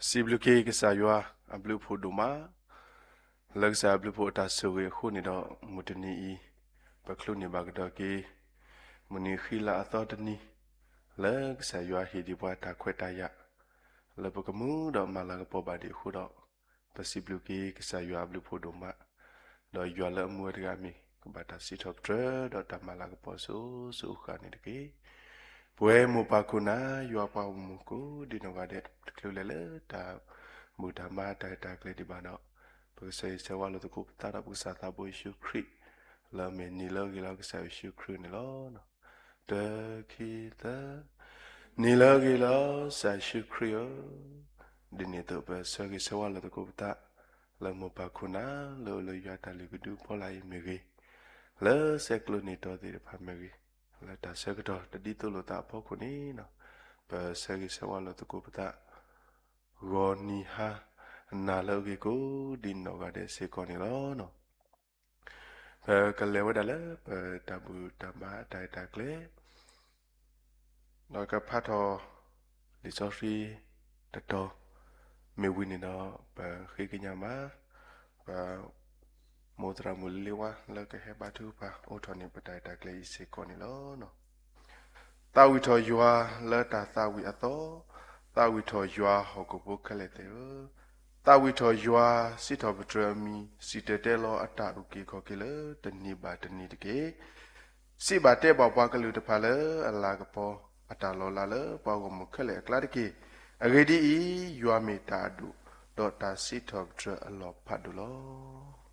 စံးဘျုးက့ၤကစၢ်ယွၤအဘျုးအဖှိၣ်ဒိၣ်မး, လၢကစၢ်အဘျုးအဖှိၣ်အတၢ်ဆိၣ်ဂ့ၤအဃိန့ၣ်ဒီး မုၢ်တနံၤအံၤ ပချုးန့ၢ်ဘၣ်ကဒီးက့ၤ မုၢ်နံၤဃံလၤအသီတနံၤ လၢကစၢ်ယွၤဟ့ၣ်ဒံးပှၤတၢ်ခွဲးတၢ်ယာ် လၢပကမူဒီးမၤလၤကပီၤဘၣ်ဒံးအဃိဒီး ပစံးဘျုးက့ၤကစၢ်ယွၤအဘျုးအဖှိၣ်ဒိၣ်မး, ဒီးယွၤလၢအမူဝဲတဂၤအမံၤ ကဘၣ်တၢ်စံးထီၣ်ပတြၢၤ ဒီးတၢ်မၤလၤကပီၤစိၤစိၤအဃၣ်န့ၣ်တက့ၢ်. ပဝဲမိၢ်ပၢ်ခိၣ်နၢ် ယွၤပှၤဂီၢ်မုၢ်ကိးဒံနီၢ်ဂၤဒဲး တချုးလဲၤလၢတၢ်ဘူၣ်တၢ်ဘါတၢ်ရဲၣ်တၢ်ကျဲၤဒံးဘၣ်ဒီး ပကဆၢဂ့ၤဆၢဝါလိာ်သကိးပသးဒီးပကစၢ်သးဘိယ့ၣ်ၡူးခရံာ် လၢအမ့ၢ်နံၤလၢအဂ့ၤလီၤ ကစၢ်ယ့ၣ်ၡူးခရံာ်န့ၣ်လီၤ. တၢ ခံ သၢ, နံၤလၢအဂ့ၤလီၤ ကစၢ်ယ့ၣ်ၡူးခရံာ်ဧၢ, ဒ်န့ၣ်အသိးပဆၢဂ့ၤဆၢဝါလိာ်သကိးပသး လၢမိၢ်ပၢ်ခိၣ်နၢ် လၢအိၣ်လၢယွၤတၢ်လုၢ်ကဒုအဖီလာ်အံၤမ့ၢ်ဂ့ၤ, လၢဆဲးကျိးန့ၢ်တီသ့ၣ်တဖၣ်မ့ၢ်ဂ့ၤ, လၢတၢ်ဆၢကတီၢ်တဒ်သိးလိာ်သးအဖီခိၣ်န့ၣ်လီၤ, ပဆၢဂ့ၤဆၢဝါလိာ်သကိးပသး ဂီၤနံၤဟါ နၤလၢအဂ့ၤကိးဒံနီၢ်ဂၤဒဲးစ့ၢ်ကီးန့ၣ်လီၤ. ပကလဲၤဝဲဒၣ်လၢပတၢ်ဘူၣ်တၢ်ဘါတၢ်ရဲၣ်တၢ်ကျဲၤ ဒီးကဖးထီၣ်လံာ်စီဆှံတတီၤ မ့ၢ်ဝံၤန့ၣ်ဒီး ပဃ့ကညးမး ပ မိၢ်သရၣ်မုၣ်လ့ဝါ လၢကဟဲဘါထုကဖၣ်အိးထီၣ်န့ၢ်ပတၢ်ရဲၣ်တၢ်ကျဲၤအံၤစ့ၢ်ကီးန့ၣ်လီၤ. သးဝံၣ်ထီၣ်ယွၤလၢတၢ်သးဝံၣ်အသီ, သးဝံၣ်ထီၣ်ယွၤဟီၣ်ခိၣ်ဖိခဲလၢာ်သ့ၣ်ဧၢ, သးဝံၣ်ထီၣ်ယွၤ စံးထီၣ်ပတြၢၤအမံၤ စံၣ်တဲၤတဲလီၤအတၢ်အုၣ်က့ၤခီၣ်က့ၤလၢတနံၤဘၣ်တနံၤတက့ၢ်. စံးဘၣ်တဲဘၣ်ပှၤကလုာ်တဖၣ်လၢအလၤကပီၤ အတၢ်လီၤလးလၢပှၤဂီၢ်မုၢ်ခဲလၢာ်အကျါတက့ၢ်. အဂ့ၢ်ဒ်အံၤ, ယွၤမ့ၢ်တၢ်အဒိၣ်, ဒီးတၢ်စံးထီၣ်ပတြၢၤအလီၢ်ဖးဒိၣ်လီၤ.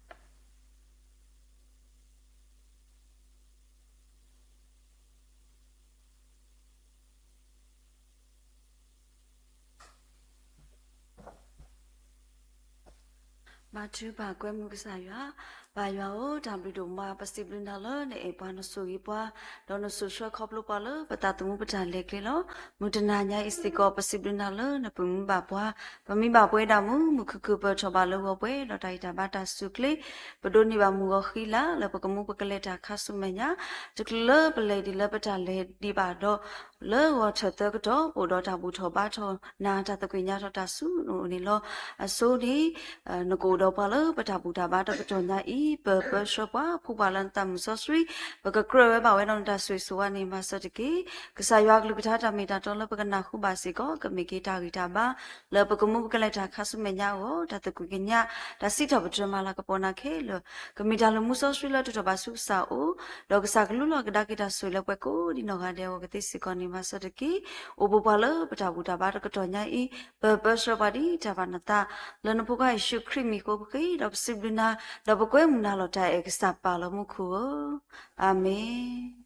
ဘါထုကဖၣ်ကွဲမုာ်ကစၢ်ယွၤ, ပၢ်ယွၤဧၢ, တၢ်ဘျုးဒိၣ်မး ပစံးဘျုးနၤလၢနအဲၣ်ပှၤ နဆိၣ်ဂ့ၤပှၤ, ဒီးနစိာ်ဆှၢခီဖျိပှၤလၢပသးသမူပတၢ်လဲၤကျဲလီၤ. မုၢ်တနၤညါအံၤစ့ၢ်ကီး ပစံးဘျုးနၤလၢနပၢၤမူဘၣ်ပှၤ, ပမ့ၢ်ဘၣ်ပှဲၤဒၣ်မူ မုၢ်ခုၣ်ခုၣ်ပၢၢ်ထီၣ်ဘၣ်လၢဂီၤပှဲၤ ဒီးတၢ်ဂံၢ်တၢ်ဘါတၢ်စူၢ်ကျ့ၤ, ပဒိးန့ၢ်ဘၣ်မုၢ်ဂီၤဃံလၤ လၢပကမူပကလဲၤတၢ်ခါဆူမဲာ်ညါ, တချုးလၢပလဲၤဒံးလၢပတၢ်လဲၤဒံးဘၣ်ဒီး လၢဂီၤထၢၣ်သၢကတီၢ် ပအိၣ်ဒီးတၢ်ဘူၣ်ထီၣ်ဘါထီၣ်နၤ တၢ်သကွံာ်ညါထီၣ်တၢ်ဆူနအိၣ်န့ၣ်လီၤ. အဆိန့ၣ် နကအိၣ်ဒီးပှၤလၢပတၢ်ဘူၣ်တၢ်ဘါတကတီၢ်ညါအံၤ ပၢၢ်ပၢဆှၢပှၤ ဖှူပှၤလၢနသးမုၢ်စီဆှံ, ပကကြၢးဝဲဘၣ်ဝဲဒီးနတၢ်ဆိၣ်ဂ့ၤဆိၣ်ဝါန့ၣ် မၤစၢၤတက့ၢ်. ကစၢ်ယွၤအကလုၢ်ကထါတၢ်မ့ၢ်တၢ်တီလၢပကနၢ်ဟူဘၣ်စ့ၢ်ကီး ကမ့ၢ်က့ၤတၢ်ဂံၢ်တၢ်ဘါ လၢပကမူပကလဲၤတၢ်ခါဆူမဲာ်ညါအဂီၢ် တၢ်သကွံာ်ကညး တၢ်စံးထီၣ်ပတြၢၤမၤလၤကပီၤနၤခဲလၢာ် ကမ့ၢ်တၢ်လၢမူစီဆှံလၢတတီၢ်ဘၣ်ဆူကစၢ်အအိၣ်, ဒီးကစၢ်ကလူလီၤကဒါက့ၤတၢ်ဆိၣ်ဂ့ၤလၢပှၤကိးဒံနီၢ်ဂၤဒဲးအဂီၢ်ကသ့စ့ၢ်ကီးန့ၣ် မၤစၢၤတက့ၢ်. အိၣ်ဘူးပှၤလၢပတၢ်ဘူၣ်တၢ်ဘါတကတီၢ်ညါအံၤ ပၢၢ်ပၢဆှၢပှၤဒ်တၢ်ဘၣ်နသး, လၢနဖိခွါယ့ၣ်ၡူးခရံာ်မံၤအဃိပဃ့ဒီးပစံးဘျုးနၤ, ဒီးပကွဲမုာ်နၤလီၤတၢ်အဲၣ်ကစၢ်ပၢ်လၢမူခိၣ်ဧၢ, အၤမ့ၣ်.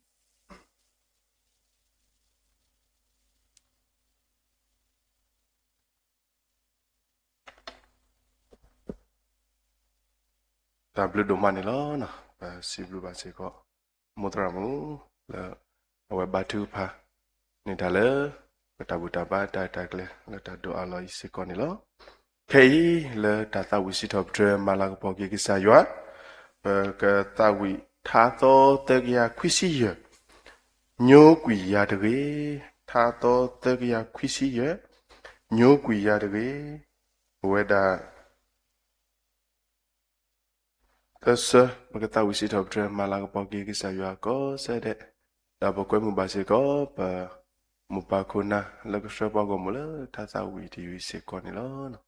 တၢ်ဘျုးဒိၣ်မးန့ၣ်လီၤ. ပစံးဘျုးဘၣ်စ့ၢ်ကီး မိၢ်သရၣ်မုၣ် လၢအဝဲဘါထုကဖၣ်န့ၢ်တၢ်လၢ ပတၢ်ဘူၣ်တၢ်ဘါတၢ်ရဲၣ်တၢ်ကျဲၤ လၢတၢ်ဒိးအးလီၤအံၤစ့ၢ်ကီးန့ၣ်လီၤ. ခဲအံၤလၢတၢ်သးဝံၣ်စံးထီၣ်ပတြၢၤမၤလၤကပီၤက့ၤကစၢ်ယွၤ, ပကသးဝံၣ်ထါသီသၢကယၤခွံဆံယဲၢ်, ညိကွံာ်ယၤတဂ့ၤ, ထါသီသၢကယၤခွံဆံယဲၢ်, ညိကွံာ်ယၤတဂ့ၤ, ပဝဲဒၣ် သၢဆၢ ပကသးဝံၣ်စံးထီၣ်ပတြၢၤမၤလၤကပီၤက့ၤကစၢ်ယွၤကိးဆၢဒဲး, ဒီးပကွဲမုာ်ဘၣ်စ့ၢ်ကီး ပမိၢ်ပၢ်ခိၣ်နၢ် လၢကဆှၢပှၤဂီၢ်မုၢ်လၢတၢ်သးဝံၣ်တယုၢ်အံၤစ့ၢ်ကီးန့ၣ်လီၤ.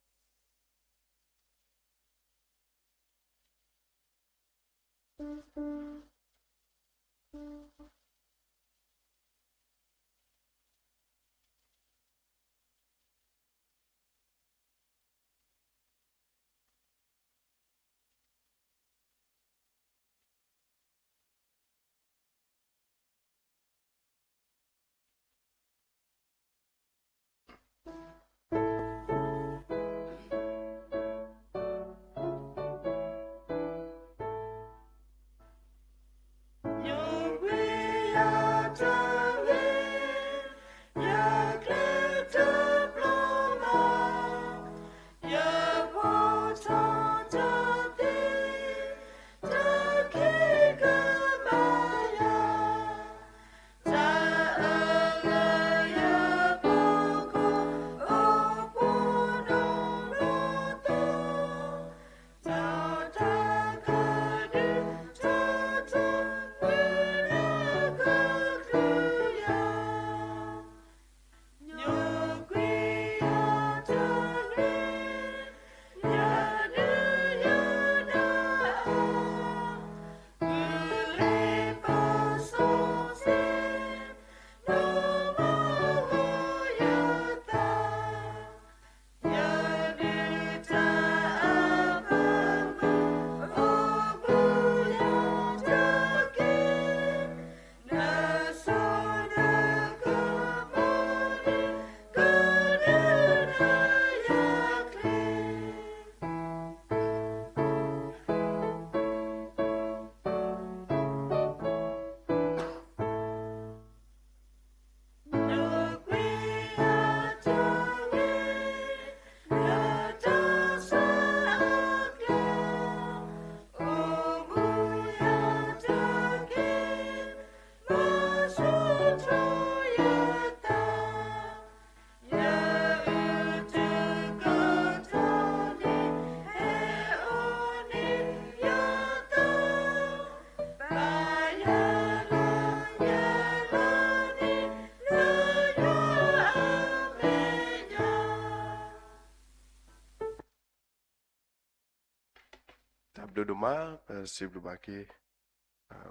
ဒိၣ်ဒိၣ်မး ပစံးဘျုးဘၣ်က့ၤ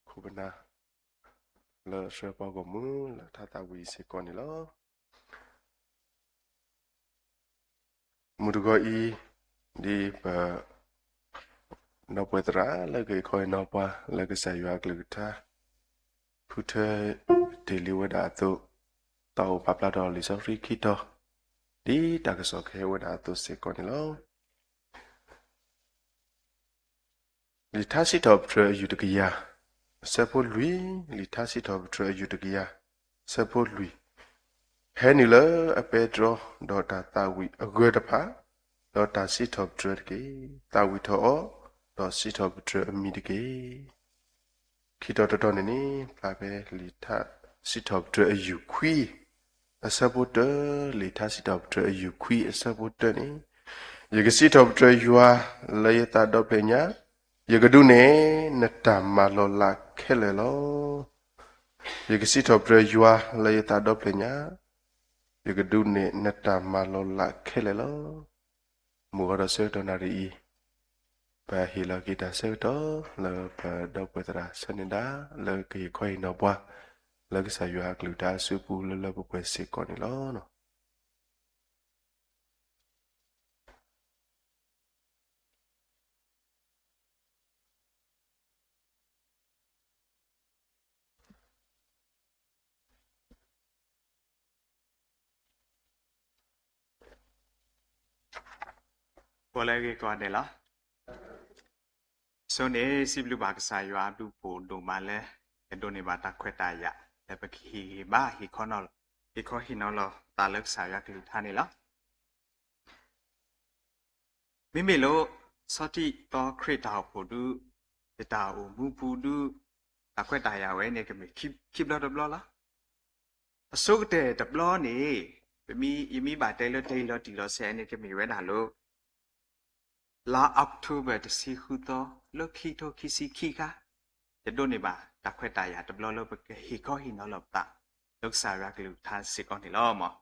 ခိၣ်ပနၢ် လၢအဆှၢပှၤဂီၢ်မုၢ်လၢထါသးဝံၣ်အံၤစ့ၢ်ကီးန့ၣ်လီၤ. မုၢ်တဂီၤအံၤ ဒ်ပ ဒီပုၢ်ဝဲၢ်သရၣ်လၢကဟ့ၣ်ခီဟ့ၣ်နီၤပှၤလၢကစၢ်ယွၤအကလုၢ်ကထါ ဖုထၢတ့ၢ်လံဝဲဒၣ်အသိး, သးအိၣ်ပာ်ဖျါထီၣ်လံာ်စီဆှံခံတီၤ ဒ်တၢ်ကစီၣ်ကဟဲဝဲဒၣ်အသိးစ့ၢ်ကီးန့ၣ်လီၤ. လံာ်ထါစံးထီၣ်ပတြၢၤအယူၢ်တကယၤ အဆၢဖိလွံၢ်, လံာ်ထါစံးထီၣ်ပတြၢၤအယူၢ်တကယၤ အဆၢဖိလွံၢ်, ဟဲနုာ်လၢအပဲတြီ ဒီးတၢ်သးဝံၣ်အဂၢၢ်တဖၣ်, ဒီးတၢ်စံးထီၣ်ပတြၢၤတက့ၢ်. သးဝံၣ်ထီၣ်အီၤ, ဒီးစံးထီၣ်ပတြၢၤအမံၤတက့ၢ်. ခံတီၤတတီၤန့ၣ်န့ၣ် ဖျါဖဲလံာ်ထါစံးထီၣ်ပတြၢၤအယူၢ်ခွံ အဆၢဖိတၢ, လံာ်ထါစံးထီၣ်ပတြၢၤအယူၢ်ခွံအဆၢဖိတၢန့ၣ်, ယကစံးထီၣ်ပတြၢၤယွၤလၢယသးဒီဖျၢၣ်ညါ, ယကဒုးနဲၣ်နတၢ်မၤလီၤလးခဲလၢာ်လီၤ. ယကစံးထီၣ်ပတြၢၤယွၤလၢယသးဒီဖျၢၣ်ညါ, ယကဒုးနဲၣ်နတၢ်မၤလီၤလးခဲလၢာ်လီၤ. မုၢ်ဂီၤဒီးဆၢကတီၢ်နၣ်ရံၣ်အံၤ, ပဟ့ၣ်လီၤက့ၤတၢ်ဆၢကတီၢ်လၢပဒီပုၢ်ဝဲၢ်သရၣ် ဆၢန့ၢ်ဒါ လၢကဟ့ၣ်ခီဟ့ၣ်နီၤပှၤ လၢကစၢ်ယွၤအကလုၢ်ကထါအစုပူၤလၢလၢပှဲၤပှဲၤစ့ၢ်ကီးန့ၣ်လီၤ. ကိးလၢအဂ့ၤကိးဂၤဒဲးလီၤ. ဆိန့ၣ် စံးဘျုးဘၣ်ကစၢ်ယွၤအဘျုးအဖှိၣ်ဒိၣ်မးလၢ ယဒိးန့ၢ်ဘၣ်တၢ်ခွဲးတၢ်ယာ် လၢပကဟ့ၣ်ဂံၢ်ဘါ ဟ့ၣ်ခီဟ့ၣ်နီၤလီၤ ဟ့ၣ်ခီဟ့ၣ်နီၤလီၤသးလၢကစၢ်ယွၤကလုၢ်ကထါန့ၣ်လီၤ. မ့မ့ၢ်လၢ ဆီထံၣ်သီခရံာ်တၢ်အိၣ်ဖှိၣ်ဒုး, ယတၢ်အိၣ်မူပူၤဒုး, တၢ်ခွဲးတၢ်ယာ်ဝဲန့ၣ် ကမ့ၢ်ခံဘျီတဘျီလီၤ. အဆိကတၢၢ်တဘျီန့ၣ် ပမ့ၢ်, ယမ့ၢ်ဘၣ်တဲလၢတ့ၢ်လီၤတံၢ်လီၤဆဲးန့ၣ် ကမ့ၢ်ဝဲဒၣ်လၢ လါ October တဆံဃုသီ လၢခံထိခံဆံခံခါ, ယဒိးန့ၢ်ဘၣ်တၢ်ခွဲးတၢ်ယာ်တဘျီလၢပကဟ့ၣ်ခီဟ့ၣ်နီၤလီၤပသး လၢကစၢ်ယွၤကလုၢ်ကထါစ့ၢ်ကီးန့ၣ်လီၤ.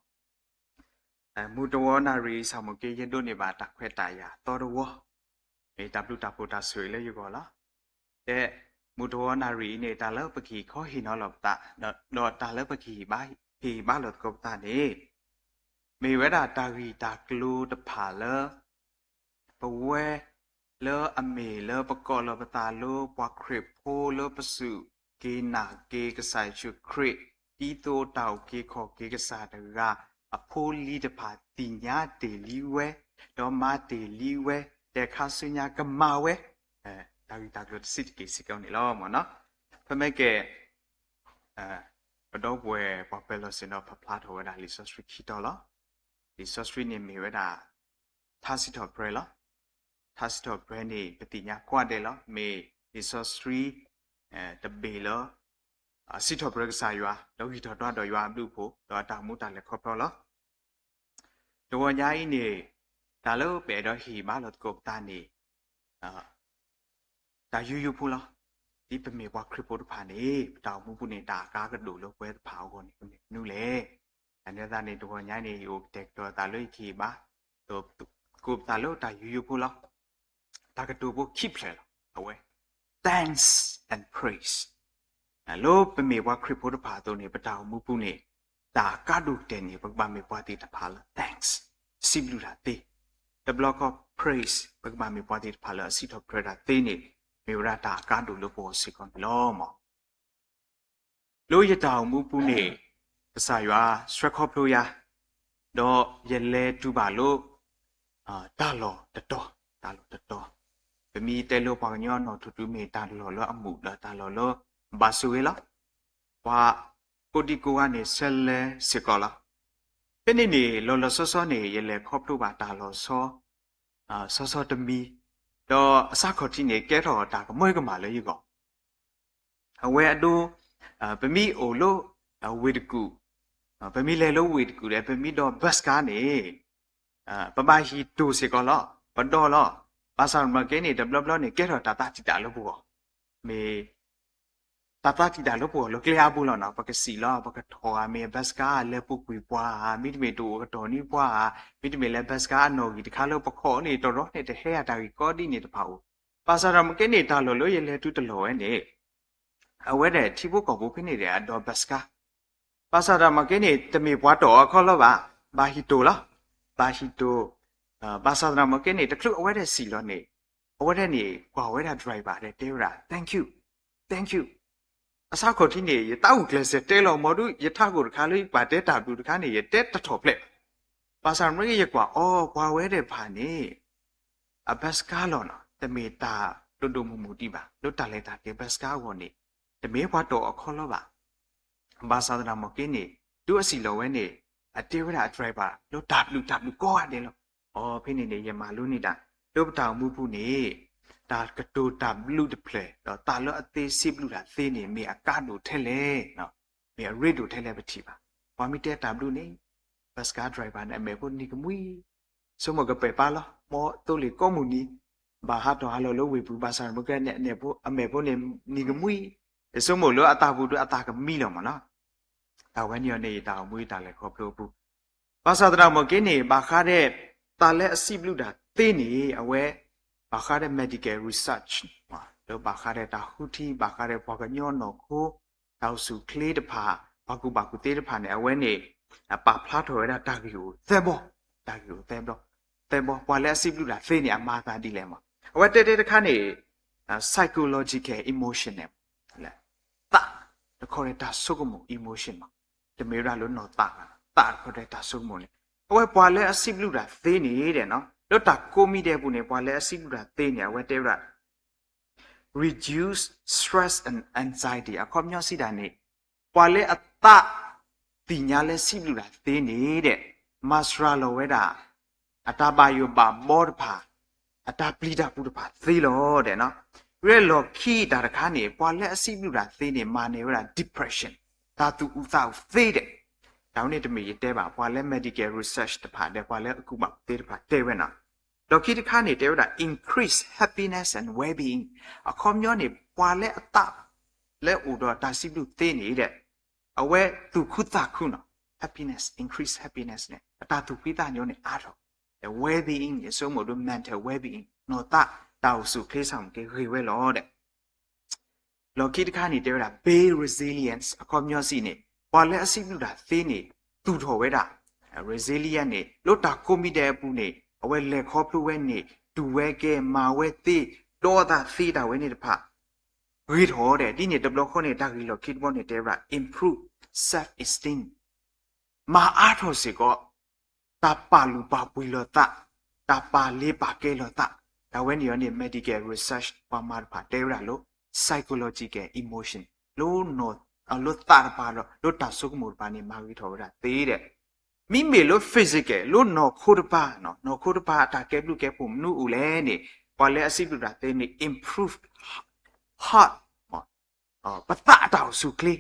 မုၢ်တဂီၤနၣ်ရံၣ်အံၤ ဆၣ်မိၣ်က့ ယဒိးန့ၢ်ဘၣ်တၢ်ခွဲးတၢ်ယာ်သီတဝီ, မ့ၢ်တၢ်ဘျုးတၢ်ဖှိၣ်တၢ်ဆိၣ်ဂ့ၤလၢယဂီၢ်လီၤ. တဲ, မုၢ်တဂီၤနၣ်ရံၣ်အံၤန့ၣ် တၢ်လၢပကဟ့ၣ်ခီဟ့ၣ်နီၤလီၤပသး, ဒီးတၢ်လၢပကဟ့ၣ်ဘါ, ဟ့ၣ်ဘါလီၤသကိးပသးန့ၣ် မ့ၢ်ဝဲဒၣ်တၢ်ဂ့ၢ်တၢ်ကျိၤတဖၣ်လၢ ပဝဲလၢအမ့ၢ်လၢပကိးလီၤပသးလၢ ပှၤခရံာ်ဖိလၢပစူၢ်က့ၤနာ်က့ၤကစၢ်ယ့ၣ်ၡူးခရံာ် ဒ်သိးတၢ်အုၣ်က့ၤခီၣ်က့ၤကစၢ်တဂၤ အဖိအလံၤတဖၣ်သ့ၣ်ညါတ့ၢ်လံဝဲ, ဒီးမၤတ့ၢ်လံဝဲ, တဲခါဆူညါကမၤဝဲ, တၢ်ဂ့ၢ်တၢ်ကျိၤတဆံးတက့ၢ်စ့ၢ်ကီးန့ၣ်လီၤ. ဖဲမ့ၢ်ကဲ ပဒီပုၢ်ဝဲၢ်ပှၤပၢၤလီၢ်ဆ့ၣ်နီၤ ပဖျါထီၣ်ဝဲဒၣ်လံာ်စီဆှံခံတီၤလီၤ. လံာ်စီဆှံန့ၣ်မ့ၢ်ဝဲဒၣ် ထါစံးထီၣ်ပတြၢၤလီၤ. ထါစံးထီၣ်ပတြၢၤန့ၣ် ပသ့ၣ်ညါကိးဂၤဒဲးလီၤ. မ့ၢ်လံာ်စီဆှံ တဘ့ၣ်လၢ စံးထီၣ်ပတြၢၤကစၢ်ယွၤ ဒီးဂံၢ်ထီၣ်ဒွးဒီးယွၤအဘျုးအဖှိၣ် ဒီးအတၢ်အိၣ်မူတၢ်လဲၤခီဖျိလီၤ. တဂီၤညါအံၤန့ၣ် တၢ်လၢပအဲၣ်ဒိးဟ့ၣ်ဘါလီၤသကိးပသးန့ၣ် တၢ်ယူယူဖိလီၤ. ဒ်ပမ့ၢ်ပှၤခရံာ်ဖိတဖၣ်န့ၣ် ပတၢ်အိၣ်မူပူၤန့ၣ် တၢ်အကါကဒိၣ်လၢပဝဲတဖၣ်အဂီၢ်န့ၣ် ကမ့ၢ်မနုၤလဲၣ်. အန့ၣ်သတးန့ၣ် တဂီၤညါန့ၣ် ယအိၣ်ကတဲာ်ကတီၤသးလၢယကဟ့ၣ်ဘါ သကိးပသးလၢတၢ်ယူယူဖိလီၤ. တၢ်ကတိၤဖိခံဖျၢၣ်လီၤ. အဝဲ thanks and praise လၢပမ့ၢ်ပှၤခရံာ်ဖိတဖၣ်အသိးန့ၣ် ပတၢ်အိၣ်မူပူၤန့ၣ် တၢ်အကါဒိၣ်ကတၢၢ်န့ၣ် ပကဘၣ်မ့ၢ်ပှၤသ့ၣ်တဖၣ်လၢ thanks စံးဘျုးတၢ်သ့, တဘျီဃီ praise ပကဘၣ်မ့ၢ်ပှၤသ့ၣ်တဖၣ်လၢအစံးထီၣ်ပတြၢၤတၢ်သ့န့ၣ် မ့ၢ်ဝဲဒၣ်တၢ်အကါဒိၣ်လၢပဂီၢ်စ့ၢ်ကီးန့ၣ်လီၤ. လၢယတၢ်အိၣ်မူပူၤန့ၣ် ကစၢ်ယွၤဆှၢခီဖျိယၤ, ဒီးယလဲၤတုၤဘၣ်လၢ တၢ်လီၢ်တတီၤ, တၢ်လီၢ်တတီၤ, ပမ့ၢ်တဲလၢပှၤကညီအနီၣ်ထူၣ်တုၤမ့ၢ်တၢ်လီၢ်လၢအမုာ်ဒီးတၢ်လီၢ်လၢ ဘၣ်ဆိၣ်ဂ့ၤလီၤ. ပှၤကိးဒံကိးဂၤန့ၣ် ဆဲးလဲၤစ့ၢ်ကီးလီၤ. ဖဲန့ၣ်န့ၣ် လီၤလီၤဆီဆီန့ၣ် ယလဲၤခီဖျိဘၣ်တၢ်လီၢ်ဆီ ဆီဆီတမံၤ, ဒီးအစးခီၣ်ထံးန့ၣ် ကဲထီၣ်တၢ်ကမၢကမၣ်လၢယဂီၢ် အဝဲအဒိ, ပမ့ၢ်အိၣ်လၢ ဝ့ၢ်တကူၣ်, ပမ့ၢ်လဲၤလၢဝ့ၢ်တကူၣ်ဒီး ပမ့ၢ်ဒိး bus ခါန့ၣ် ပဘၣ်ဟံးတိၢ်စ့ၢ်ကီးလီၤ, ပဒိးလီၤ. ဘၣ်ဆၣ်မ့ၢ်ကဲန့ၣ် တဘျီဘျီန့ၣ် ကဲထီၣ်တၢ်သးတံာ်တာ်လၢပဂီၢ်, မ့ၢ် တၢ်သးတံာ်တာ်လၢပဂီၢ်လၢကျဲအါဘိလီၤနီၤ. ပကစံးလီၤ ပကထီၣ်ဧါ, မ့ၢ် bus ခါလဲၤပူၤကွံာ်ပှၤဧါ, မ့တမ့ၢ်တအိၣ်ကတီၢ်န့ၢ်ပှၤဧါ, မ့တမ့ၢ်လဲၤ bus ခါအနီၣ်ဂံၢ်တခါလၢပခီၣ်န့ၣ် တရီန့ၣ်တဟဲဧါ, တၢ်ဂ့ၢ်ကီဒ်န့ၣ်တဖၣ်အိၣ် ဘၣ်ဆၣ်ဒီးမ့ၢ်ကဲန့ၣ် တၢ်လီၢ်လၢယလဲၤတုၤတလီၢ်ဝဲန့ၣ် အဝဲဒၣ်ထံဖိကီၢ်ဖိဖဲန့ၣ်ဒီး အဒိးဘၣ်စကါ, ဘၣ်ဆၣ်ဒီးမ့ၢ်ကဲန့ၣ် တမ့ၢ်ပှၤတီၢ်အီၤအခီလီၤဘၣ်, ဘၣ်ဟံၣ်တိၢ်လီၤ, ဘၣ်ဟံၣ်တိၢ်, ဘၣ်ဆၣ်သနာ်က့န့ၣ် တချုးအဝဲဒၣ်စံၣ်လီၤန့ၣ် အဝဲဒၣ်န့ၣ် ကွၢ်ဝဲဒၣ် driver ဒီးတဲဝဲဒၣ် thank you, thank you, အဆါခီၣ်ထံးန့ၣ် ယတၢ်အိၣ်ကျဲးစၢးတဲလီၤမ့ၢ်ဒုး ယထးခိၣ်တခါလၢယပာ်တဲတၢ်ဘျုးတခါန့ၣ် ယတဲတထီၣ်ဖျဲးဘၣ်. ဘၣ်ဆၣ်မ့ၢ်ကဲယကွၢ်အီၤ ပှၤဝဲဒၣ်တဖၣ်န့ၣ် အဘၣ်စကါလီၤနီၤ တမ့ၢ်တၢ်ဒိၣ်ဒိၣ်မုၢ်မုၢ်ဒံးဘၣ် လၢတၢ်လဲၤတၢ်က့ၤဘၣ်စကါအဂီၢ်န့ၣ် တမ့ၢ်ပှၤတီၢ်အီၤအခီလီၤဘၣ်. ဘၣ်ဆၣ်သနာ်က့န့ၣ် တုၤအစံၣ်လီၤဝဲန့ၣ် အတဲဝဲဒၣ်အ driver လၢတၢ်ဘျုးတၢ်ဘျုးကိးဂၤဒဲးလီၤ. အဖဲန့ၣ်န့ၣ် ယမၤလိန့ၢ်ဒၣ် လၢပတၢ်အိၣ်မူပူၤန့ၣ် တၢ်ကတိၤတၢ်ဘျုးတဖျၢၣ် ဒီးတၢ်လၢအသ့စံးဘျုးတၢ်သ့န့ၣ် မ့ၢ်အကါဒိၣ်ထဲလဲၣ်, မ့ၢ်အရ့ဒိၣ်ထဲလဲၣ်ပထံၣ်ဘၣ်. ပှၤမ့ၢ်တဲတၢ်ဘျုးန့ၣ် ဘၣ်စကါ driver န့ၣ် အမဲာ်ဖိနံၤကမှံ ဆိကမိၣ်ကပဲာ်ပါလီၤ မ်သိလ့ၣ်ကိးမုၢ်နံၤ ဘၣ်ဟးထီၣ်ဟးလီၤလၢဝ့ၢ်ပူၤ ဘၣ်ဆၣ်မ့ၢ်ကဲန့ၣ် အမဲာ်ဖိန့ၣ်နံၤကမှံ, ယဆိကမိၣ်လၢအသးပူၤဒီးအသးကမံလီၤမ့ၢ်နီၤ. တၢ်ဝဲန့ၣ်အီၤန့ၣ် ယတၢ်အိၣ်မူယတၢ်လဲၤခီဖျိအပူၤ ဘၣ်ဆၣ်သနာ်က့န့ၣ် ဘၣ်ဃးဒီး တၢ်လၢအစံးဘျုးတၢ်သ့န့ၣ် အဝဲ ဘၣ်ဃးဒီး medical research လၢဘၣ်ဃးဒီးတၢ်ဃုထံ ဘၣ်ဃးဒီးပှၤကညီနီၢ်ခိ တၢ်အိၣ်ဆူၣ်အိၣ်ချ့တဖၣ် ပှၤကူၣ်ဘၣ်ကူၣ်သ့တဖၣ်န့ၣ် အဝဲန့ၣ် ပာ်ဖျါထီၣ်ဝဲဒၣ်တၢ်ဂ့ၢ်အိၣ်သၢဘီ, တၢ်ဂ့ၢ်အိၣ်သၢဘီ, သၢဘီ ပှၤလၢအစံးဘျုးတၢ်သ့န့ၣ် အမၤအသးဒ်လဲၣ်မး. အဝဲတဲတဲတခါန့ၣ် psychological emotion န့ၣ် သး တခီဒီးတၢ်ဆိကမိၣ် emotion မး, တမ့ၢ်ဝဲဒၣ်လၢနီၢ်သးဘၣ်, သးတခီဒီးတၢ်ဆိကမိၣ်န့ၣ် အဝဲပှၤလၢအစံးဘျုးတၢ်သ့န့ၣ်ဒီး လၢတၢ်ကိးမံၤဒဲးအပူၤန့ၣ် ပှၤလၢအစံးဘျုးတၢ်သ့န့ၣ် အဝဲတဲဝဲဒၣ် reduce stress and anxiety အခီပညီစံးဒၣ်န့ၣ် ပှၤလၢအသးသ့ၣ်ညါလၢစံးဘျုးတၢ်သ့န့ၣ်ဒီး မၤစှၤလီၤဝဲဒၣ် အတၢ်ဘၣ်ယိၣ်ဘၣ်ဘီတဖၣ်, အတၢ်ပျံၤတၢ်ဖုးတဖၣ်သ့လီၤဒီး လၢလီၢ်ခံတၢ်တခါန့ၣ် ပှၤလၢအစံးဘျုးတၢ်သ့န့ၣ် မၤန့ၢ်ဝဲဒၣ် depression တၢ်သူၣ်အုးသးအုးသ့ဒီး တၢ်ဝဲန့ၣ်တမ့ၢ်ယတဲဘၣ် ပှၤလၢ medical research တဖၣ်ဒီး ပှၤလၢအကူၣ်ဘၣ်ကူၣ်သ့တဖၣ်တဲဝဲနီၤ. လီၢ်ခံတခါန့ၣ် တဲဝဲဒၣ် increase happiness and well-being အခီပညီန့ၣ် ပှၤလၢအသး လၢအိၣ်ဒီးတၢ်စံးဘျုးသ့န့ၣ်ဒီး အဝဲသူၣ်ခုသးခုနီၤ happiness, increase happiness န့ၣ် အတၢ်သူၣ်ဖှံသးညီန့ၣ်အါထီၣ်, ဒီး well-being န့ၣ် ဆိကမိၣ်ဒ် mental well-being နီၢ်သး တၢ်အိၣ်ဆူၣ်အိၣ်ချ့ဆၢမုၢ်ကဲဂ့ၤဝဲလီၤဒီး လီၢ်ခံတခါန့ၣ် တဲဝဲဒၣ် build resilience အခီပညီစံးန့ၣ် ပှၤလၢအစံးဘျုးတၢ်သ့န့ၣ် သူၣ်ထီၣ်ဝဲဒၣ် resilience န့ၣ် လၢတၢ်ကိးမံၤဒဲးအပူၤန့ၣ် အဝဲလဲၤခီဖျိဝဲန့ၣ် တူၢ်ဝဲကဲ မၤဝဲသ့ ဒီသးသ့တၢ်ဝဲန့ၣ်တဖၣ် ဂ့ၤထီၣ်ဒီး ဒ်န့ၣ်တဘျီဃီန့ၣ် တၢ်ဂ့ၢ်လီၢ်ခံတဘီန့ၣ် တဲဝဲဒၣ် improve self-esteem မၤအါထီၣ်စ့ၢ်ကီး တၢ်ပာ်လုၢ်ပာ်ပှ့ၤလိာ်သး, တၢ်ပာ်လ့ပာ်ကဲလိာ်သး, တၢ်ဝဲန့ၣ်အီၤန့ၣ် medical research ပှၤမၤတဖၣ်တဲဝဲဒၣ်လၢ psychological emotion လၢ လၢသးတပၤဒီး လၢတၢ်ဆိကမိၣ်တပၤန့ၣ် မၤဂ့ၤထီၣ်ဝဲဒၣ်သ့ဒီး မ့မ့ၢ်လၢ physical လၢနီၢ်ခိတပၤ, နီၢ်ခိတပၤအတၢ်ကဲဘျုးကဲဖှိၣ်မနုၤအိၣ်လဲၣ်န့ၣ် ပှၤလၢအစံးဘျုးတၢ်သ့န့ၣ် improve heart ပသးအတၢ်အိၣ်ဆူၣ်ချ့,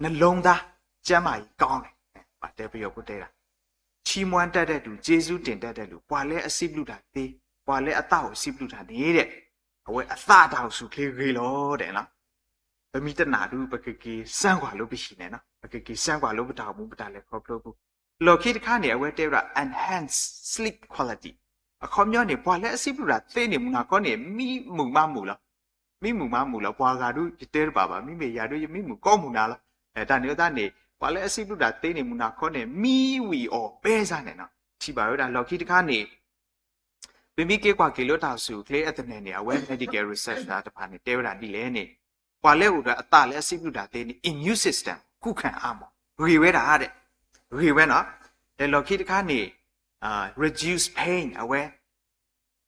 နလိသး ကျန်းမာရေးကောင်းတယ် ပှၤတဲပယီၤဖိတဲဒၣ် ချီးမွမ်းတတ်တဲ့လူ, ကျေးဇူးတင်တတ်တဲ့လူ, ပှၤလၢအစံးဘျုးတၢ်သ့, ပှၤလၢအသးအိၣ်စံးဘျုးတၢ်န့ၣ်ဒီး အဝဲအသးအတၢ်အိၣ်ဆူၣ်ချ့ဂ့ၤလီၤဒီး ပမ့ၢ်တနာ်ဒုး ပကက့ၤစၢကွၢ်လၢပဟံၣ်န့ၣ်, ပကက့ၤစၢကွၢ်လၢပတၢ်အိၣ်မူပတၢ်လဲၤခီဖျိပူၤ, လီၢ်ခံတခါန့ၣ် အဝဲတဲဝဲဒၣ် enhance sleep quality အခီပညီန့ၣ် ပှၤလၢအစံးဘျုးတၢ်သ့န့ၣ် မုၢ်နၤခီန့ၣ် မံမုာ်မးမုာ်လီၤ, မံမုာ်မးမုာ်လီၤ, ပှၤဂၤဒုး ယတဲတဘၣ်ဘၣ်, မ့မ့ၢ်ယၤဒုး ယမံမုာ်ကိးမုၢ်နၤလီၤ, တၢ်န့ၣ်အသးန့ၣ် ပှၤလၢအစံးဘျုးတၢ်သ့န့ၣ် မုၢ်နၤခီန့ၣ် မံဝံၤအီၣ်ဘဲစၢ်န့ၣ်နီၤ, ထံၣ်ဘၣ်ဝဲဒၣ်လီၢ်ခံတခါန့ၣ် ပမ့ၢ်က့ၤကွၢ်က့ၤလၢတၢ်အိၣ်ဆူၣ်အိၣ်ချ့အသနၢၣ်န့ၣ် အဝဲ medical research တဖၣ်န့ၣ် တဲဝဲဒၣ်ဒ်လဲၣ်န့ၣ် ပှၤလၢအိၣ်ဒီးအသးလၢအစံးဘျုးတၢ်သ့န့ၣ် immune system ခုခံအားမး ဂ့ၤဝဲဒၣ်ဒီး ဂ့ၤဝဲနီၤ, ဒီးလီၢ်ခံတခါန့ၣ် reduce pain အဝဲ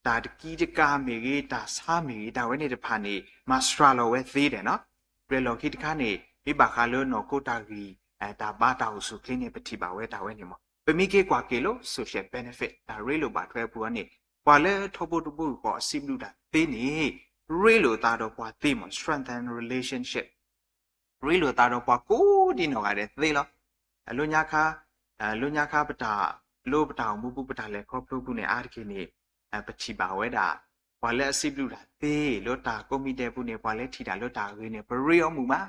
တၢ်တကံတကၤမ့ၢ်ဂ့ၤ တၢ်ဆါမ့ၢ်ဂ့ၤ တၢ်ဝဲန့ၣ်တဖၣ်န့ၣ် မၤစှၤလီၤဝဲသ့ဒီးနီၤ, ဒီးလီၢ်ခံတခါန့ၣ် မ့ၢ်ဘၣ်ဃးလၢနီၢ်ခိတၢ်ဂံၢ် တၢ်ဘါတၢ်အိၣ်ဆူၣ်အိၣ်ချ့န့ၣ် ပထံၣ်ဘၣ်ဝဲတၢ်ဝဲန့ၣ်မး, ပမ့ၢ်က့ၤကွၢ်က့ၤလၢ social benefit တၢ်ရ့လိာ်ဘၣ်ထွဲအပူၤအီၤန့ၣ် ပှၤလၢထီဘိတဘိယူၢ်ဃီအစံးဘျုးတၢ်သ့န့ၣ် ရ့လိာ်သးဒီးပှၤသ့မး strengthen relationship ရ့လိာ်သးဒီးပှၤကိးဒံနီၢ်ဂၤဒဲးသ့လီၤ. လၢညါခါ လၢညါခါပတၢ် လၢပတၢ်အိၣ်မူပူၤ ပတၢ်လဲၤခီဖျိပူၤန့ၣ် အါတက့ၢ်န့ၣ် ပထံၣ်ဘၣ်ဝဲဒၣ် ပှၤလၢအစံးဘျုးတၢ်သ့ လၢတၢ်ကိးမံၤဒဲးပူၤန့ၣ် ပှၤလၢထံၣ်တၢ်လၢတၢ်ဂ့ၤန့ၣ် ပရ့အီၤမုာ်မး,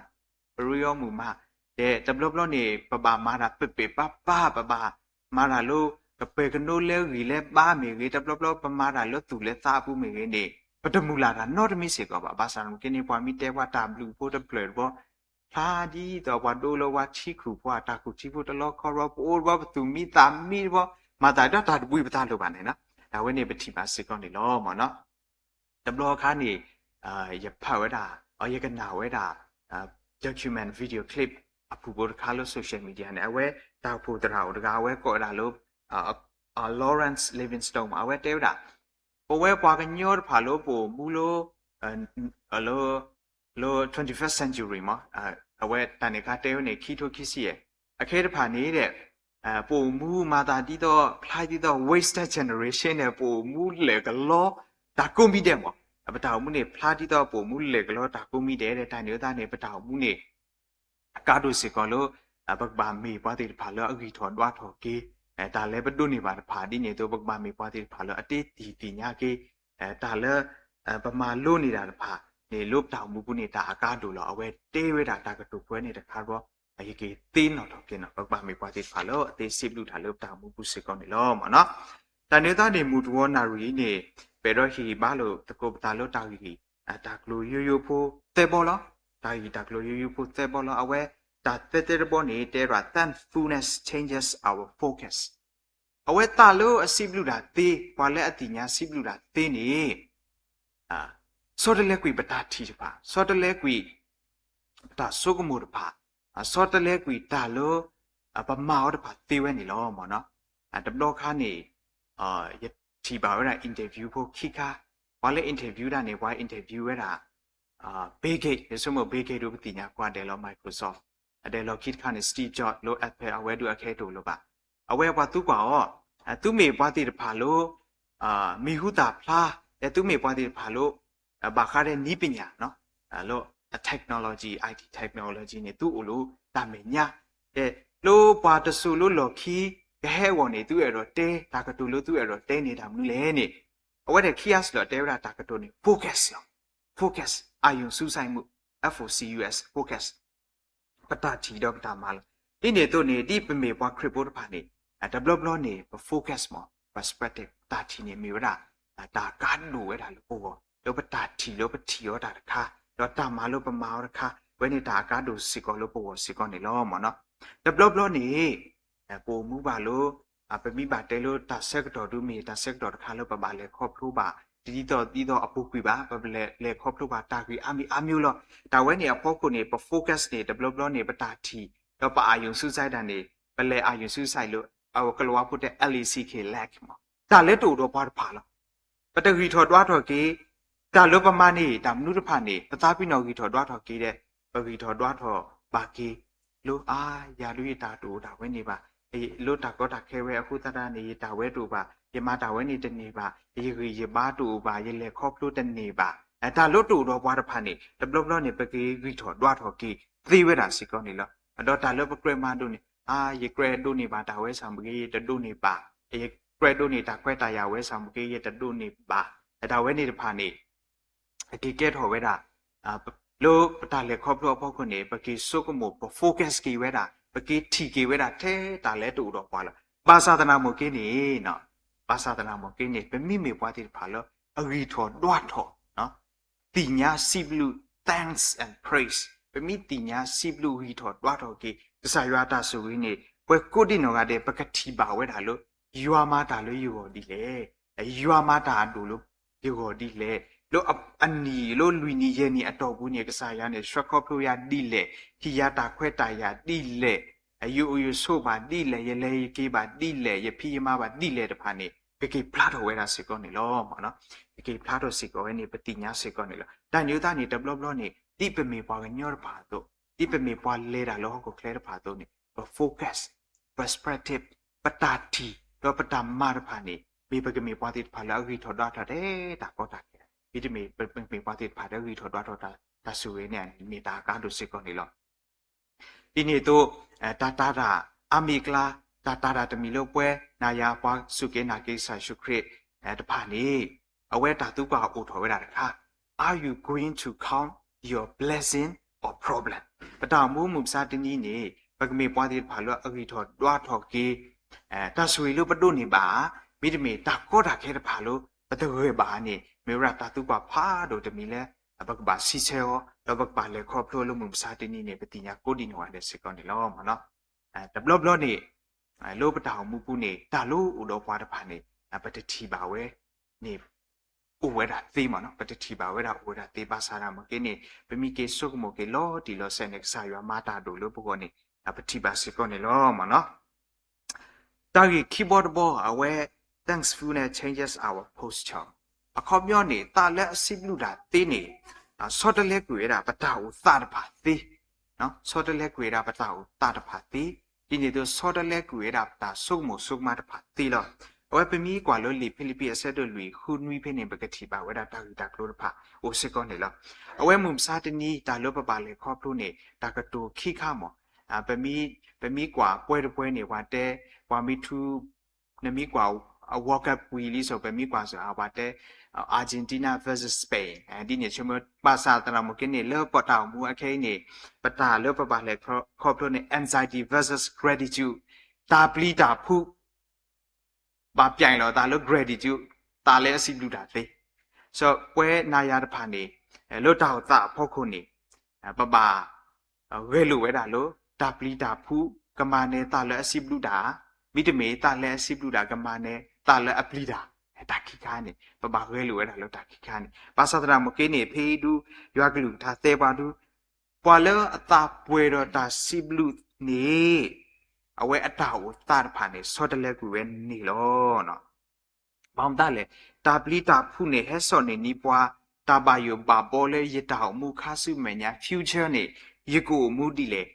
ပရ့အီၤမုာ်မး, ဒီးတဘျီဘျီန့ၣ် ပဘၣ်မၤတၢ်ပ့ၢ်ပ့ၢ်ပၢ်ပၢ် ပဘၣ်မၤတၢ်လၢ ကပဲာ်ကနိလၢဂံၢ်လၢဘါမ့ၢ်ဂ့ၤ တဘျီဘျီပမၤတၢ်လၢသူၣ်လၢသးအပူၤမ့ၢ်ဂ့ၤန့ၣ် ပတမုၢ်လၢ်တၢ်နီတမံၤစ့ၢ်ကီးဘၣ်. ဘၣ်ဆၣ်နာ်က့န့ၣ် ပှၤမ့ၢ်တဲပှၤတၢ်ဘျုးဖိတဖျၢၣ်တဘျီ, ဖျါဒ်သိးပှၤဒိလီၤဝဲထံခုၣ်ဖိ အတၢ်ခူၣ်ထံဖိတလီခီရီ ပအိၣ်တဘျီပသူၣ်မံသးမံတဘျီ, မၤသးဒ်တၢ်တဘှံးပသးလိာ်ဘၣ်န့ၣ်နီၤ, တၢ်ဝဲန့ၣ်ပထံၣ်ဘၣ်စ့ၢ်ကီးန့ၣ်လီၤမ့ၢ်နီၤ. တဘျီအခါန့ၣ် ယဖးဝဲဒၣ်, ယကနၣ်ဝဲဒၣ် document video clip အဖုၣ်ဖိတခါလၢ social media န့ၣ် အဝဲတၢ်အိၣ်ဖှိၣ်သရၣ်အိၣ်တဂၤ အဝဲကိးဝဲဒၣ်လၢ Lawrence Livingstone မ့ၢ် အဝဲတဲဝဲဒၣ် ပဝဲပှၤကညီတဖၣ်လၢပအိၣ်မူလၢ လၢ twenty-first century မ့ၢ် အဝဲတၢ်န့ၣ်အခါတဲဝဲန့ၣ် ခံထိခံဆံယဲၢ်, အခဲတဖၣ်န့ၣ်ဒီး ပအိၣ်မူမၤသးဒ်သိး ဖျါဒ်သိး wasted generation န့ၣ် ပအိၣ်မူလဲၣ်ကလီတၢ်ကိးမံၤဒဲးမ့ၢ်, ပတၢ်အိၣ်မူန့ၣ် ဖျါဒ်သိးပအိၣ်မူလဲၣ်ကလီတၢ်ကိးမံၤဒဲးဒီး တၢ်န့ၣ်အဃိသတးန့ၣ် ပတၢ်အိၣ်မူန့ၣ် အကါဒိၣ်စ့ၢ်ကီးလၢ ပကဘၣ်မ့ၢ်ပှၤသ့ၣ်တဖၣ်လၢအဂံၢ်ထီၣ်ဒွးထီၣ်က့ၤ တၢ်လၢပဒိးန့ၢ်ဘၣ်တဖၣ် ဒ်န့ၣ်အသိး ပကဘၣ်မ့ၢ်ပှၤသ့ၣ်တဖၣ်လၢအတ့တံၢ်သ့ၣ်ညါက့ၤ တၢ်လၢ ပမၤလိန့ၢ်တၢ်တဖၣ်န့ၣ် လၢပတၢ်အိၣ်မူပူၤန့ၣ် တၢ်အကါဒိၣ်လီၤ. အဝဲတဲဝဲဒၣ်တၢ်ကတိၤကွဲးန့ၣ်တခါဒီး ယကသ့နီၣ်ထီၣ်က့ၤနီၤ ပကဘၣ်မ့ၢ်ပှၤသ့ၣ်တဖၣ်လၢအတ့စံးဘျုးတၢ်လၢပတၢ်အိၣ်မူပူၤစ့ၢ်ကီးန့ၣ်လီၤမ့ၢ်နီၤ. တၢ်န့ၣ်အဃိသတးန့ၣ် မုၢ်တဝီနၣ်ရံၣ်အံၤန့ၣ် ပအဲၣ်ဒိးဟ့ၣ်ဂံၢ်ဘါလိာ်သကိးပသးလၢတၢ်ဂ့ၢ်တၢ်ကျိၤယိယိဖိသၢဘီလီၤ. တၢ်ဂ့ၢ်တၢ်ကျိၤယိယိဖိသၢဘီလီၤ. အဝဲတၢ်သၢသၢတဘီန့ၣ် တဲဒၣ် thankfulness changes our focus. အဝဲသးလၢအစံးဘျုးတၢ်သ့ ပှၤလၢအသ့ၣ်ညါစံးဘျုးတၢ်သ့န့ၣ် ဆီတလဲကွံာ်ပတၢ်ထံၣ်တဖၣ်, ဆီတလဲကွံာ်ပတၢ်ဆိကမိၣ်တဖၣ်, ဆီတလဲကွံာ်တၢ်လၢ ပမၤအီၤတဖၣ်သ့ဝဲန့ၣ်လီၤမ့ၢ်နီၤ. တဘျီခါန့ၣ် ယထံၣ်ဘၣ်ဝဲဒၣ် interview ဖိခံခါ, ပှၤလၢ interview တၢ်န့ၣ် ပှၤ interview ဝဲဒၣ် Bill Gates, ယဆိကမိၣ် Bill Gates ဒိပသ့ၣ်ညါကွၢ်ဒဲးလီၤ Microsoft, အဒဲးလီၢ်ခံတခါန့ၣ် Steve Jobs လၢ Apple အဝဲဒၣ်အခဲတအိၣ်လၢၤဘၣ်. အဝဲပှၤသံကွၢ်အီၤ, သုမ့ၢ်ပှၤသ့ၣ်တဖၣ်လၢ မံၤဟူသၣ်ဖျါ, ဒီးသုမ့ၢ်ပှၤသ့ၣ်တဖၣ်လၢ ဘၣ်ဃးဒီးနည်းပညာ လၢ technology, IT technology န့ၣ် သုအိၣ်လၢတၢ်မဲာ်ညါ, ဒီးလၢပှၤတစိၤလၢလီၢ်ခံကဟဲအဂီၢ်န့ၣ် သုအဲၣ်ဒိးတဲ တၢ်ကတိၤလၢသုအဲၣ်ဒိးတဲန့ၣ် တၢ်မနုၤလဲၣ်န့ၣ်, အဝဲဒၣ်ခံအါစ့ၢ်လီၤ တဲဝဲဒၣ်တၢ်ကတိၤန့ၣ် focus လီၤ. Focus, အာရုံစူးစိုက်မှု, F O C U S, focus. ပတၢ်ထံၣ်ဒီးပတၢ်မၤလီၤ. ဒ်န့ၣ်အသိးန့ၣ် ဒ်ပမ့ၢ်ပှၤခရံာ်ဖိတဖၣ်န့ၣ် တဘျီဘျီန့ၣ် ပ focus မ့ၢ် perspective တၢ်ထံၣ်န့ၣ်မ့ၢ်ဝဲဒၣ် တၢ်အကါဒိၣ်ဝဲဒၣ်လၢပဂီၢ်, လၢပတၢ်ထံၣ်လၢပထံၣ်အီၤတၢ်တခါ, ဒီးတၢ်မၤလၢပမၤအီၤတခါ, ဝဲန့ၣ်တၢ်အကါဒိၣ်စ့ၢ်ကီးလၢပဂီၢ်စ့ၢ်ကီးန့ၣ်လီၤမ့ၢ်နီၤ. တဘျီဘျီန့ၣ် ပအိၣ်မူဘၣ်လၢ ပမ့ၢ်ဘၣ်တဲလၢတၢ်ဆၢကတီၢ်ဒုးမ့ၢ် တၢ်ဆၢကတီၢ်တခါလၢပဘၣ်လဲၤခီဖျိဘၣ် တဒ်သိးဒ်သိးအပူၤကွံာ်ဘၣ်, ပလဲၤခီဖျိဘၣ်တၢ်ဂ့ၢ်အါမံၤအါမံၤလီၤ. တၢ်ဝဲန့ၣ်အဖီခိၣ်န့ၣ် ပ focus န့ၣ် တဘျီဘျီန့ၣ် ပတၢ်ထံၣ် ဒီးပ အာရုံစူးစိုက် တၢ်န့ၣ် ပလဲၤ အာရုံစူးစိုက် လၢ အကလၤဝါဖိတဲ L A C K, lack မ့ၢ် တၢ်လၢတအိၣ်ဒီးပှၤတဖၣ်လီၤ. ပတဂံၢ်ထီၣ်ဒွးထီၣ်က့ၤ တၢ်လၢပမၤန့ၢ်တၢ်မနုၤတဖၣ်န့ၣ် ပသးပ့ၤနီၣ်ဂံၢ်ထီၣ်ဒွးထီၣ်က့ၤဒီး ပဂံၢ်ထီၣ်ဒွးထီၣ်ဘၣ်က့ၤ လၢ အါ ယၤဒုးယတၢ်တအိၣ်ဒၣ်ဝဲန့ၣ်ဘၣ်, လၢတၢ်ကီတၢ်ခဲဝဲအဃိသတးန့ၣ် ယတၢ်ဝဲတအိၣ်ဘၣ်, ယမၤတၢ်ဝဲန့ၣ်တန့ၢ်ဘၣ်, ယဂံၢ်ယဘါတအိၣ်ဘၣ်, ယလဲၤခီဖျိတန့ၢ်ဘၣ်, တၢ်လၢတအိၣ်ဒီးပှၤတဖၣ်န့ၣ် တဘျီဘျီန့ၣ် ပကဂံၢ်ထီၣ်ဒွးထီၣ်က့ၤသ့ဝဲဒၣ်စ့ၢ်ကီးန့ၣ်လီၤ. ဒီးတၢ်လၢပကြၢးမၤဒိးန့ၢ် အါ ယကြၢးဒိးန့ၢ်ဘၣ်တၢ်ဝဲဆၣ်မ့ၢ်ဂ့ၤ ယတဒိးန့ၢ်ဘၣ်, ယကြၢးဒိးန့ၢ်တၢ်ခွဲးတၢ်ယာ်ဝဲဆၣ်မ့ၢ်ဂ့ၤ ယတဒိးန့ၢ်ဘၣ်, တၢ်ဝဲန့ၣ်တဖၣ်န့ၣ် အက့ၤကဲထီၣ်ဝဲဒၣ် လၢပတၢ်လဲၤခီဖျိအဖီခိၣ်န့ၣ် ပက့ၤဆိကမိၣ် ပ focus က့ၤဝဲဒၣ် ပက့ၤထံၣ်က့ၤဝဲဒၣ်ထဲတၢ်လၢတအိၣ်ဒီးပှၤလီၤ. ဘၣ်ဆၣ်သနာ်မ့ၢ်က့န့ၣ် ဘၣ်ဆၣ်သနာ်မ့ၢ်က့န့ၣ် ပမ့မ့ၢ်ပှၤသ့ၣ်တဖၣ်လၢအဂံၢ်ထီၣ်ဒွးထီၣ် သ့ၣ်ညါစံးဘျုး thanks and praise, ပမ့ၢ်သ့ၣ်ညါစံးဘျုးဂံၢ်ထီၣ်ဒွးထီၣ်က့ၤ ကစၢ်ယွၤအတၢ်ဆိၣ်ဂ့ၤန့ၣ် ပှၤကိးဒံနီၢ်ဂၤဒဲး ပကထံၣ်ဘၣ်ဝဲဒၣ်လၢ ယွၤမၤတၢ်လၢယဂီၢ်ဒ်လဲၣ်, ယွၤမၤတၢ်အဒိၣ်လၢယဂီၢ်ဒ်လဲၣ်, လၢအနံၣ်လၢလွံၢ်နံၣ်ယဲၢ်နံၣ်အတီၢ်ပူၤန့ၣ် ကစၢ်ယွၤန့ၣ် ဆှၢခီဖျိယၤဒ်လဲၣ်, ဟ့ၣ်ယၤတၢ်ခွဲးတၢ်ယာ်ဒ်လဲၣ်, ယအိၣ်ယဆိးဘၣ်ဒ်လဲၣ်, ယလဲၤယက့ၤဘၣ်ဒ်လဲၣ်, ယဖံးယမၤဘၣ်ဒ်လဲၣ်တဖၣ်န့ၣ် ကက့ၤဖျါထီၣ်ဝဲဒၣ်စ့ၢ်ကီးန့ၣ်လီၤ. ကက့ၤဖျါထီၣ်စ့ၢ်ကီးဝဲန့ၣ် ပသ့ၣ်ညါစ့ၢ်ကီးန့ၣ်လီၤ. တၢ်န့ၣ်အဃိသတးန့ၣ် တဘျီဘျီန့ၣ် ဒ်ပမ့ၢ်ပှၤကညီတဖၣ်အသိး, ဒ်ပမ့ၢ်ပှၤလဲၤတၢ်လၢဟီၣ်ခိၣ်ချၢတဖၣ်အသိးန့ၣ် ပ focus, perspective, ပတၢ်ထံၣ် ဒီးပတၢ်မၤတဖၣ်န့ၣ် မ့ၢ်ပကမ့ၢ်ပှၤသ့ၣ်တဖၣ်လၢအဂံၢ်ထီၣ်ဒွးထီၣ်ထဲတၢ်ကီတၢ်ခဲ, မ့တမ့ၢ်ပမ့ၢ်ပှၤသ့ၣ်တဖၣ်လၢအဂံၢ်ထီၣ်ဒွးထီၣ်တၢ်ဆိၣ်ဂ့ၤန့ၣ် မ့ၢ်တၢ်အကါဒိၣ်စ့ၢ်ကီးန့ၣ်လီၤ. ဒ်န့ၣ်အသိး တၢ်တာ်တၢ်အါမံၤအကျါ, တၢ်တာ်တၢ်တမံၤလၢပဝဲ နၤယၤပှၤစူၢ်က့ၤနာ်က့ၤကစၢ်ယ့ၣ်ၡူးခရံာ်တဖၣ်န့ၣ် အဝဲတၢ်သံကွၢ်အိၣ်ထီၣ်ဝဲဒၣ်တခါ, Are you going to count your blessing or problem? ပတၢ်အိၣ်မူမုၢ်မဆါတနံၤန့ၣ် ပကမ့ၢ်ပှၤသ့ၣ်တဖၣ်လၢအဂံၢ်ထီၣ်ဒွးထီၣ်က့ၤ တၢ်ဆိၣ်ဂ့ၤလၢပဒိးန့ၢ်ဘၣ်ဧါ, မ့တမ့ၢ်တၢ်ကီတၢ်ခဲတဖၣ်လၢပတဂၢၢ်ဘၣ်ဧါန့ၣ် မ့ၢ်ဝဲဒၣ်တၢ်သံကွၢ်ဖးဒိၣ်တမံၤလၢ ပကဘၣ်စံးဆၢအီၤ ဒီးပကဘၣ်လဲၤခီဖျိလၢမုၢ်မဆါတနံၤန့ၣ် ပသ့ၣ်ညါကိးဒံးနီၢ်ဂၤဒဲးစ့ၢ်ကီးန့ၣ်လီၤ. တဘျီဘျီန့ၣ် လၢပတၢ်အိၣ်မူပူၤန့ၣ် တၢ်လၢအိၣ်ဒီးပှၤတဖၣ်န့ၣ် ပတထံၣ်ဘၣ်ဝဲန့ၣ် အိၣ်ဝဲဒၣ်သ့မ့ၢ်နီၤ, ပတထံၣ်ဘၣ်ဝဲဒၣ်အိၣ်ဝဲဒၣ်သ့ ဘၣ်ဆၣ်ဒၣ်မ့ၢ်က့န့ၣ် ပမ့ၢ်က့ၤဆိကမိၣ်က့ၤလီၤတံၢ်လီၤဆဲးန့ၣ် ကစၢ်ယွၤမၤတၢ်ဒိၣ်လၢပဂီၢ်န့ၣ် ပထံၣ်ဘၣ်စ့ၢ်ကီးန့ၣ်လီၤမ့ၢ်နီၤ. တၢ်ဂ့ၢ်ခံဘီတဘီအဝဲ thankfulness changes our posture. အခီပညီန့ၣ် တၢ်လၢအစံးဘျုးတၢ်သ့န့ၣ် ဆီတလဲကွံာ်ဝဲဒၣ်ပတၢ်အိၣ်သးတဖၣ်သ့, ဆီတလဲကွံာ်ဝဲဒၣ်ပတၢ်အိၣ်သးတဖၣ်သ့, ဒ်န့ၣ်အသိး ဆီတလဲကွံာ်ဝဲဒၣ်ပတၢ်ဆိကမိၣ်ဆိကမးတဖၣ်သ့လီၤ. အဝဲပမ့ၢ်ကွၢ်လၢလံာ်ဖံလံးပံးအဆၢဒိၣ်လွံၢ် ဃုနွံဖဲန့ၣ် ပကထံၣ်ဘၣ်ဝဲဒၣ်တၢ်ဂ့ၢ်တၢ်ကျိၤတဖၣ်အိၣ်စ့ၢ်ကီးန့ၣ်လီၤ. အဝဲမုၢ်မဆါတနံၤ တၢ်လၢပဘၣ်လဲၤခီဖျိန့ၣ် တၢ်ကတိၤခံခါမ့ၢ် ပမ့ၢ်ကွၢ်ပှဲၤတပှဲၤန့ၣ် ပှၤတဲ ပှၤမ့ၢ်ထူ နမ့ၢ်ကွၢ် World Cup ဝံၤလံ so ပမ့ၢ်ကွၢ်စ့ၢ် ပှၤတဲ Argentina versus Spain ဒ်န့ၣ်ဆိကမိၣ် ဘၣ်ဆၣ်သနာ်က့န့ၣ် လၢပတၢ်အိၣ်မူအခဲအံၤန့ၣ် ပတၢ်လၢပဘၣ်လဲၤခီဖျိန့ၣ် anxiety versus gratitude တၢ်ပျံၤတၢ်ဖုး ဘၣ်ပျဲလီၤသးလၢ gratitude တၢ်လၢအစံးဘျုးတၢ်သ့. so ပဝဲနၤယၤတဖၣ်န့ၣ် လၢတၢ်အိၣ်သးအဖီခိၣ်န့ၣ် ပဘၣ် ဂဲၤလိာ်ဝဲဒၣ်လၢ တၢ်ပျံၤတၢ်ဖုး ကမၤနၢၤတၢ်လၢအစံးဘျုးတၢ်, မ့တမ့ၢ်တၢ်လၢအစံးဘျုးတၢ် ကမၤနၢၤတၢ်လၢအပျံၤတၢ်, တၢ်ခံခါန့ၣ် ပဘၣ်ဂဲၤလိာ်ဝဲဒၣ်လၢတၢ်ခံခါန့ၣ် ဘၣ်ဆၣ်သနာ်က့န့ၣ် ဖဲအံၤဒု ယွၤကလုၢ်ကထါတဲပှၤဒု ပှၤလၢအသးပှဲၤဒီးတၢ်စံးဘျုးန့ၣ် အဝဲအတၢ်အိၣ်သးတဖၣ်န့ၣ် ဆီတလဲကွံာ်ဝဲန့ၣ်လီၤ. ဘၣ်မတၤလဲၣ်, တၢ်ပျံၤတၢ်ဖုးန့ၣ် ဟဲစိာ်န့ၢ်နံၤပှၤ တၢ်ဘၣ်ယိၣ်ဘၣ်ဘီလၢယတၢ်အိၣ်မူခါဆူမဲာ်ညါ future န့ၣ် ယကအိၣ်မူဒ်လဲၣ်.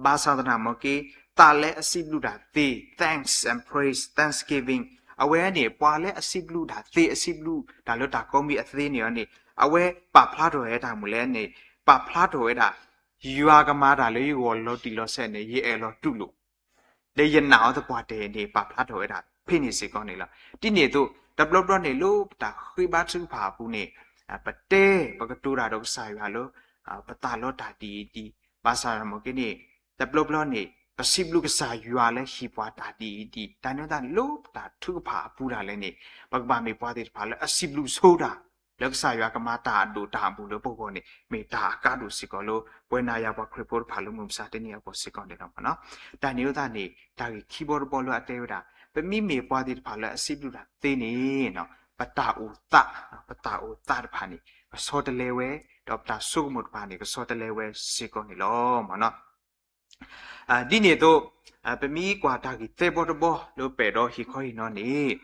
ဘၣ်ဆၣ်သနာ်က့ တၢ်လၢအစံးဘျုးတၢ်သ့ thanks and praise, thanksgiving အဝဲန့ၣ် ပှၤလၢအစံးဘျုးတၢ်သ့ အစံးဘျုးတၢ်လၢတၢ်ကိးမံၤအသ့န့ၣ်န့ၣ် အဝဲပာ်ဖျါထီၣ်ဝဲတၢ်မနုၤလဲၣ်န့ၣ် ပာ်ဖျါထီၣ်ဝဲဒၣ် ယွၤကမၤတၢ်လၢယဂီၢ်လီၤတံၢ်လီၤဆဲးန့ၣ် ယအဲၣ်လီၤတူၢ်လိာ် လၢယနာ်အီၤသပှၢ်တၢၢ်န့ၣ် ပာ်ဖျါထီၣ်ဝဲဒၣ်ဖဲန့ၣ်စ့ၢ်ကီးန့ၣ်လီၤ. ဒ်န့ၣ်အသိး တဘျီဘျီန့ၣ် လၢပတၢ်ဃ့ဘါထုကဖၣ်အပူၤန့ၣ် ပတဲ ပကတိၤတၢ်ဒီးကစၢ်ယွၤလၢ ပသးလီတၢ်ဒ်အံၤဒ်အံၤ ဘၣ်ဆၣ်သနာ်က့န့ၣ် တဘျီဘျီန့ၣ် ပစံးဘျုးကစၢ်ယွၤလၢဟ့ၣ်ပှၤတၢ်ဒ်အံၤဒ်အံၤ တၢ်န့ၣ်သတးန့ၣ် လၢပတၢ်ထုကဖၣ်အပူၤဒၣ်လဲာ်န့ၣ် ပကဘၣ်မ့ၢ်ပှၤသ့ၣ်တဖၣ်လၢအစံးဘျုးဆိတၢ် လၢကစၢ်ယွၤကမၤတၢ်အဒိၣ်တၢ်အမုၢ်လၢပဂီၢ်န့ၣ် မ့ၢ်တၢ်အကါဒိၣ်စ့ၢ်ကီးလၢ ပဝဲနၤယၤပှၤခရံာ်ဖိတဖၣ်လၢမုၢ်မဆါတနံၤအဂီၢ်စ့ၢ်ကီးန့ၣ်လီၤ. တၢ်န့ၣ်သတးန့ၣ် တၢ်ဂ့ၢ်ခံဘီတဘီလၢအတဲဝဲဒၣ် ပမ့မ့ၢ်ပှၤသ့ၣ်တဖၣ်လၢအစံးဘျုးတၢ်သ့န့ၣ် ပတၢ်အိၣ်သး ပတၢ်အိၣ်သးတဖၣ်န့ၣ် ကဆီတလဲဝဲ ဒီးပတၢ်ဆိကမိၣ်တဖၣ်န့ၣ် ကဆီတလဲဝဲစ့ၢ်ကီးန့ၣ်လီၤ. ဒ်န့ၣ်အသိး ပမ့ၢ်ကွၢ်တၢ်ဂ့ၢ်သၢဘီတဘီလၢပအဲၣ်ဒိးဟ့ၣ်ခီဟ့ၣ်နီၤန့ၣ်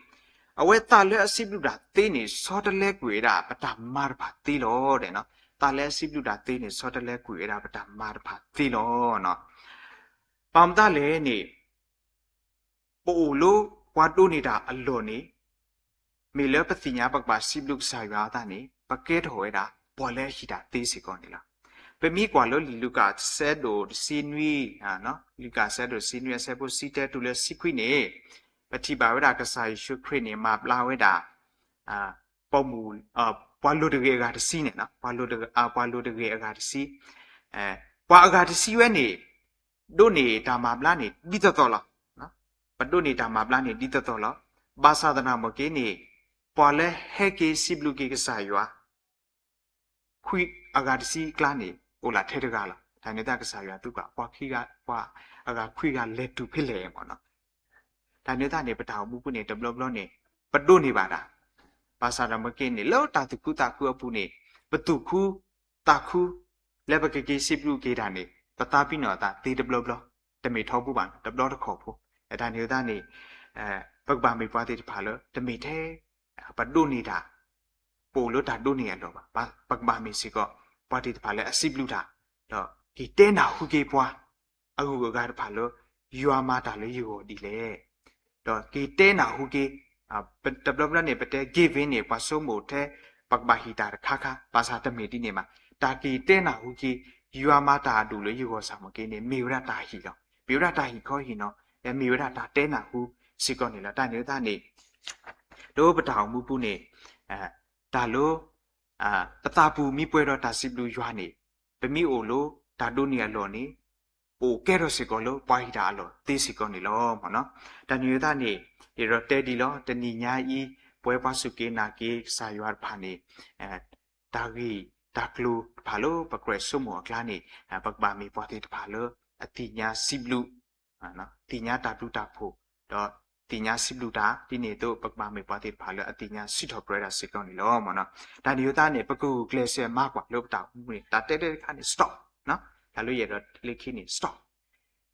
အဝဲသးလၢအစံးဘျုးတၢ်သ့န့ၣ် ဆီတလဲကွံာ်ဝဲဒၣ်ပတၢ်မၤတဖၣ်သ့လီၤ. သးလၢအစံးဘျုးတၢ်သ့န့ၣ် ဆီတလဲကွံာ်ဝဲဒၣ်ပတၢ်မၤတဖၣ်သ့လီၤ. ဘၣ်မတၤလဲၣ်န့ၣ် ပအိၣ်လၢပှၤဒိးန့ၢ်တၢ်အလီၢ်န့ၣ် မ့ၢ်လၢပသ့ၣ်ညါပကဘၣ်စံးဘျုးကစၢ်ယွၤအသးန့ၣ် ပကဲထီၣ်ဝဲဒၣ် ပှၤလၢအဟ့ၣ်တၢ်သ့စ့ၢ်ကီးန့ၣ်လီၤ. ပမ့ၢ်ကွၢ်လၢလံာ်လူၤကၣ်အဆၢဒိၣ်တဆံနွံ လူၤကၣ်အဆၢဒိၣ်တဆံနွံအဆၢဖိတဆံတၢတုၤလၢတဆံခွံန့ၣ် ပထံၣ်ဘၣ်ဝဲဒၣ်ကစၢ်ယ့ၣ်ၡူးခရံာ်န့ၣ် မၤဘျါဝဲဒၣ် ပိာ်မုၣ် ပှၤလိၤတဂ့ၤအဂၤတဆံန့ၣ် ပှၤလိၤတဂ့ၤအဂၤတဆံ ပှၤအဂၤတဆံဝဲန့ၣ် ဒိးန့ၢ်တၢ်မၤဘျါန့ၣ် ဒ်သိးသိးလီၤ. ပဒိးန့ၢ်တၢ်မၤဘျါန့ၣ် ဒ်သိးသိးလီၤ. ဘၣ်ဆၣ်သနာ်က့န့ၣ် ပှၤလၢဟဲက့ၤစံးဘျုးက့ၤကစၢ်ယွၤ ခွံအဂၤတဆံအကျါန့ၣ် အိၣ်လၢထဲတဂၤလီၤ. တၢ်န့ၣ်သတးကစၢ်ယွၤသံကွၢ် ပှၤခံဂၤ ပှၤအဂၤခွံဂၤလဲၤတုၤဖဲလဲၣ်မ့ၢ်နီၤ. တၢ်န့ၣ်သတးန့ၣ် ပတၢ်အိၣ်မူပူၤန့ၣ် တဘျီဘျီန့ၣ် ပဒိးန့ၢ်ဘၣ်တၢ် ဘၣ်ဆၣ်သနာ်က့န့ၣ် လၢတၢ်သူၣ်ခုသးခုအပူၤန့ၣ် ပသူၣ်ခု သးခု လၢပကက့ၤစံးဘျုးက့ၤတၢ်န့ၣ် ပသးပ့ၤနီၣ်အသးသ့တဘျီဘျီ တမ့ၢ်ထီဘိဘၣ် တဘျီတခီၣ်ဖိ. တၢ်န့ၣ်သတးန့ၣ် ပကဘၣ်မ့ၢ်ပှၤသ့ၣ်တဖၣ်လၢ တမ့ၢ်ထဲ ပဒိးန့ၢ်တၢ် ပအိၣ်လၢတၢ်ဒိးန့ၢ်အလီၢ်ဘၣ်. ပကဘၣ်မ့ၢ်စ့ၢ်ကီး ပှၤသ့ၣ်တဖၣ်လၢအစံးဘျုးတၢ် ဒီးက့ၤတဲနၢ်ဟူက့ၤပှၤ အဂုၤအဂၤတဖၣ်လၢ ယွၤမၤတၢ်လၢယဂီၢ်ဒ်လဲၣ်. ဒီးက့ၤတဲနၢ်ဟူက့ၤ တဘျီဘျီန့ၣ် ပတဲ giving န့ၣ် ပှၤဆိကမိၣ်ထဲ ပကဘၣ်ဟ့ၣ်တၢ်တခါခါ ဘၣ်ဆၣ်တမ့ၢ်ဒ်န့ၣ်ဘၣ်. တၢ်က့ၤတဲနၢ်ဟူက့ၤ ယွၤမၤတၢ်အဒိၣ်လၢယဂီၢ်စ့ၢ်ကီးန့ၣ် မ့ၢ်ဝဲဒၣ်တၢ်ဟ့ၣ်လီၤ. မ့ၢ်ဝဲဒၣ်တၢ်ဟ့ၣ်ခီဟ့ၣ်နီၤ မ့ၢ်ဝဲဒၣ်တၢ်တဲနၢ်ဟူစ့ၢ်ကီးန့ၣ်လီၤ. တၢ်န့ၣ်သတးန့ၣ် လၢပတၢ်အိၣ်မူပူၤန့ၣ် တၢ်လၢ ပသးပူၤမ့ၢ်ပှဲၤဒီးတၢ်စံးဘျုးယွၤန့ၣ် ပမ့ၢ်အိၣ်လၢတၢ်ဒိးန့ၢ်အလီၢ်န့ၣ် ပအိၣ်ကဲထီၣ်စ့ၢ်ကီးလၢပှၤဟ့ၣ်တၢ်အလီၢ်သ့စ့ၢ်ကီးန့ၣ်လီၤ. တၢ်န့ၣ်သတးန့ၣ် ယအဲၣ်ဒိးတဲဒ်လီၤ တနံၤညါအံၤ ပဝဲပှၤစူၢ်က့ၤနာ်က့ၤကစၢ်ယွၤတဖၣ်န့ၣ် တၢ်ဂ့ၢ်တၢ်ကျိၤတဖၣ်လၢပကြၢးဆိကမိၣ်အကျါန့ၣ် ပကဘၣ်မ့ၢ်ပှၤသ့ၣ်တဖၣ်လၢအသ့ၣ်ညါစံးဘျုး သ့ၣ်ညါတၢ်ဘျုးတၢ်ဖှိၣ် ဒီးသ့ၣ်ညါစံးဘျုးတၢ် ဒ်န့ၣ်အသိး ပကဘၣ်မ့ၢ်ပှၤသ့ၣ်တဖၣ်လၢအသ့ၣ်ညါစံးထီၣ်ပတြၢၤတၢ်စ့ၢ်ကီးန့ၣ်လီၤ. တၢ်န့ၣ်အဃိသတးန့ၣ် ပကဂုာ်ကျဲးစၢးမၤကွၢ်လၢပတၢ်အိၣ်မူန့ၣ် တၢ်တဲတခါန့ၣ် stop တၢ်လၢယအဲၣ်ဒိးလၢခံန့ၣ် stop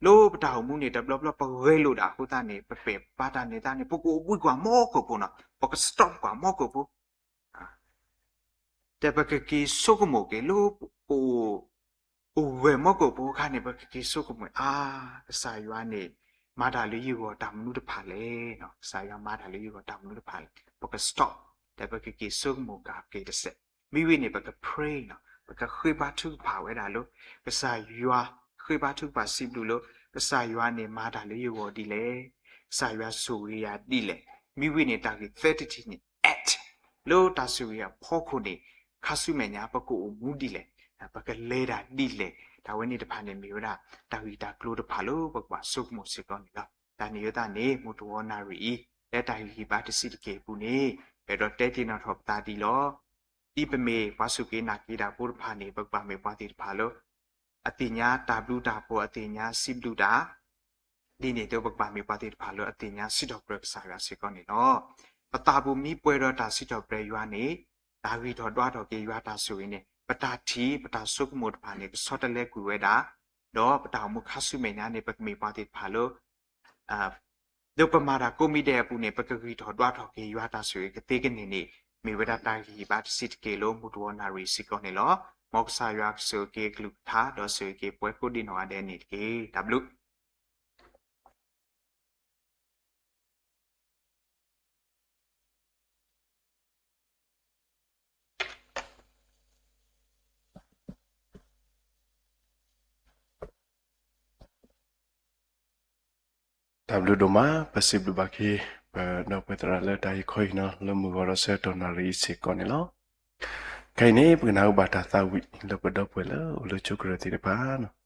လၢပတၢ်အိၣ်မူန့ၣ် တဘျီဘျီပဂဲၤလိာ်ဒၣ်အဃိသတးန့ၣ် ပပဲာ်ပာ်တၢ်န့ၣ်သတးန့ၣ် ပကအိၣ်ဘှံးကွၢ်မီခိၣ်ဖိနီၤ ပက stop ကွၢ်မီခိၣ်ဖိ တဲပကက့ၤဆိကမိၣ်က့ၤလၢပအိၣ် အိၣ်ဝဲမီခိၣ်ဖိအခါန့ၣ် ပကက့ၤဆိကမိၣ် အါ ကစၢ်ယွၤန့ၣ် မၤတၢ်လၢယဂီၢ်တၢ်မနုၤတဖၣ်လဲၣ်, ကစၢ်ယွၤမၤတၢ်လၢယဂီၢ်တၢ်မနုၤတဖၣ်လဲၣ်, ပက stop ဒီးပကက့ၤဆိကမိၣ်က့ၤတစဲး, မ့ၢ်ဝံၤန့ၣ် ပက pray နီၤ, ပကဃ့ဘါထုကဖၣ်ဝဲဒၣ်လၢ ကစၢ်ယွၤ ဃ့ဘါထုကဖၣ်စံးဘျုးလၢ ကစၢ်ယွၤန့ၣ်မၤတၢ်လၢယဂီၢ်ဒ်လဲၣ်, ကစၢ်ယွၤဆိၣ်ဂ့ၤယၤဒ်လဲၣ်, မ့ၢ်ဝံၤန့ၣ်တၢ်ဂ့ၢ်သၢထံၣ်န့ၣ် act လၢတၢ်ဆိၣ်ဂ့ၤအဖီခိၣ်န့ၣ် ခါဆူမဲာ်ညါ ပကအိၣ်မူဒ်လဲၣ်, ပကလဲၤတၢ်ဒ်လဲၣ်, တၢ်ဝဲန့ၣ်တဖၣ်န့ၣ်မ့ၢ်ဝဲဒၣ် တၢ်ဂ့ၢ်တၢ်ကျိၤတဖၣ်လၢပကဘၣ်ဆိကမိၣ်စ့ၢ်ကီးန့ၣ်လီၤ. တၢ်န့ၣ်အဃိသတးန့ၣ် မုၢ်တဂီၤနၣ်ရံၣ်အံၤ လၢတၢ်ဟ့ၣ်ဂံၢ်ဘါတဆံးတက့ၢ်အပူၤန့ၣ် ပအဲၣ်ဒိးတဲတ့ၢ်နီၣ်ထီၣ်ပသးဒ်အံၤလီၤ. ဒ်ပမ့ၢ်ပှၤစူၢ်က့ၤနာ်က့ၤတၢ်ဖိတဖၣ်န့ၣ် ပကဘၣ်မ့ၢ်ပှၤသ့ၣ်တဖၣ်လၢ အသ့ၣ်ညါတၢ်ဘျုးတၢ်ဖှိၣ်, အသ့ၣ်ညါစံးဘျုးတၢ်, ဒ်န့ၣ်အသိး ပကဘၣ်မ့ၢ်ပှၤသ့ၣ်တဖၣ်လၢအသ့ၣ်ညါစံးထီၣ်ပတြၢၤကစၢ်ယွၤစ့ၢ်ကီးန့ၣ်လီၤ. ပသးပူၤမ့ၢ်ပှဲၤဒီးတၢ်စံးထီၣ်ပတြၢၤယွၤန့ၣ် တၢ်ဂံၢ်ထီၣ်ဒွးထီၣ်က့ၤယွၤတၢ်ဆိၣ်ဂ့ၤန့ၣ် ပတၢ်ထံၣ် ပတၢ်ဆိကမိၣ်တဖၣ်န့ၣ် ကဆီတလဲကွံာ်ဝဲဒၣ်, ဒီးပတၢ်အိၣ်မူခါဆူမဲာ်ညါန့ၣ် ပကမ့ၢ်ပှၤသ့ၣ်တဖၣ်လၢ ဒီးပမၤတၢ်ကိးမံၤဒဲးအပူၤန့ၣ် ပကဂံၢ်ထီၣ်ဒွးထီၣ်က့ၤယွၤတၢ်ဆိၣ်ဂ့ၤကသ့ကန့ၢ်န့ၣ် မ့ၢ်ဝဲဒၣ်တၢ်ဂံၢ်ဟ့ၣ်ဘါတဆံးတက့ၢ်လၢမုၢ်တဂီၤနၣ်ရံၣ်စ့ၢ်ကီးန့ၣ်လီၤ. မ်ကစၢ်ယွၤကဆိၣ်ဂ့ၤက့ၤအကလုၢ်ကထါ ဒီးဆိၣ်ဂ့ၤက့ၤပှၤကိးဒံးနီၢ်ဂၤဒဲးန့ၣ်တက့ၢ်. တၢ်ဘျုး တၢ်ဘျုးဒိၣ်မး, ပစံးဘျုးဘၣ်က့ၤ ပဒီပုၢ်ဝဲၢ်သရၣ်လၢတၢ်ဟ့ၣ်ခီဟ့ၣ်နီၤလၢမုၢ်ဂီၤဒီးဆၢကတီၢ်နၣ်ရံၣ်အံၤစ့ၢ်ကီးန့ၣ်လီၤ. ခဲအံၤန့ၣ် ပကနၢ်ဟူဘၣ်တၢ်သးဝံၣ်လၢပဒီပုၢ်ဝဲၢ်လၢအိၣ်လၢကၠိကရၢၢ်သ့ၣ်တဖၣ်န့ၣ်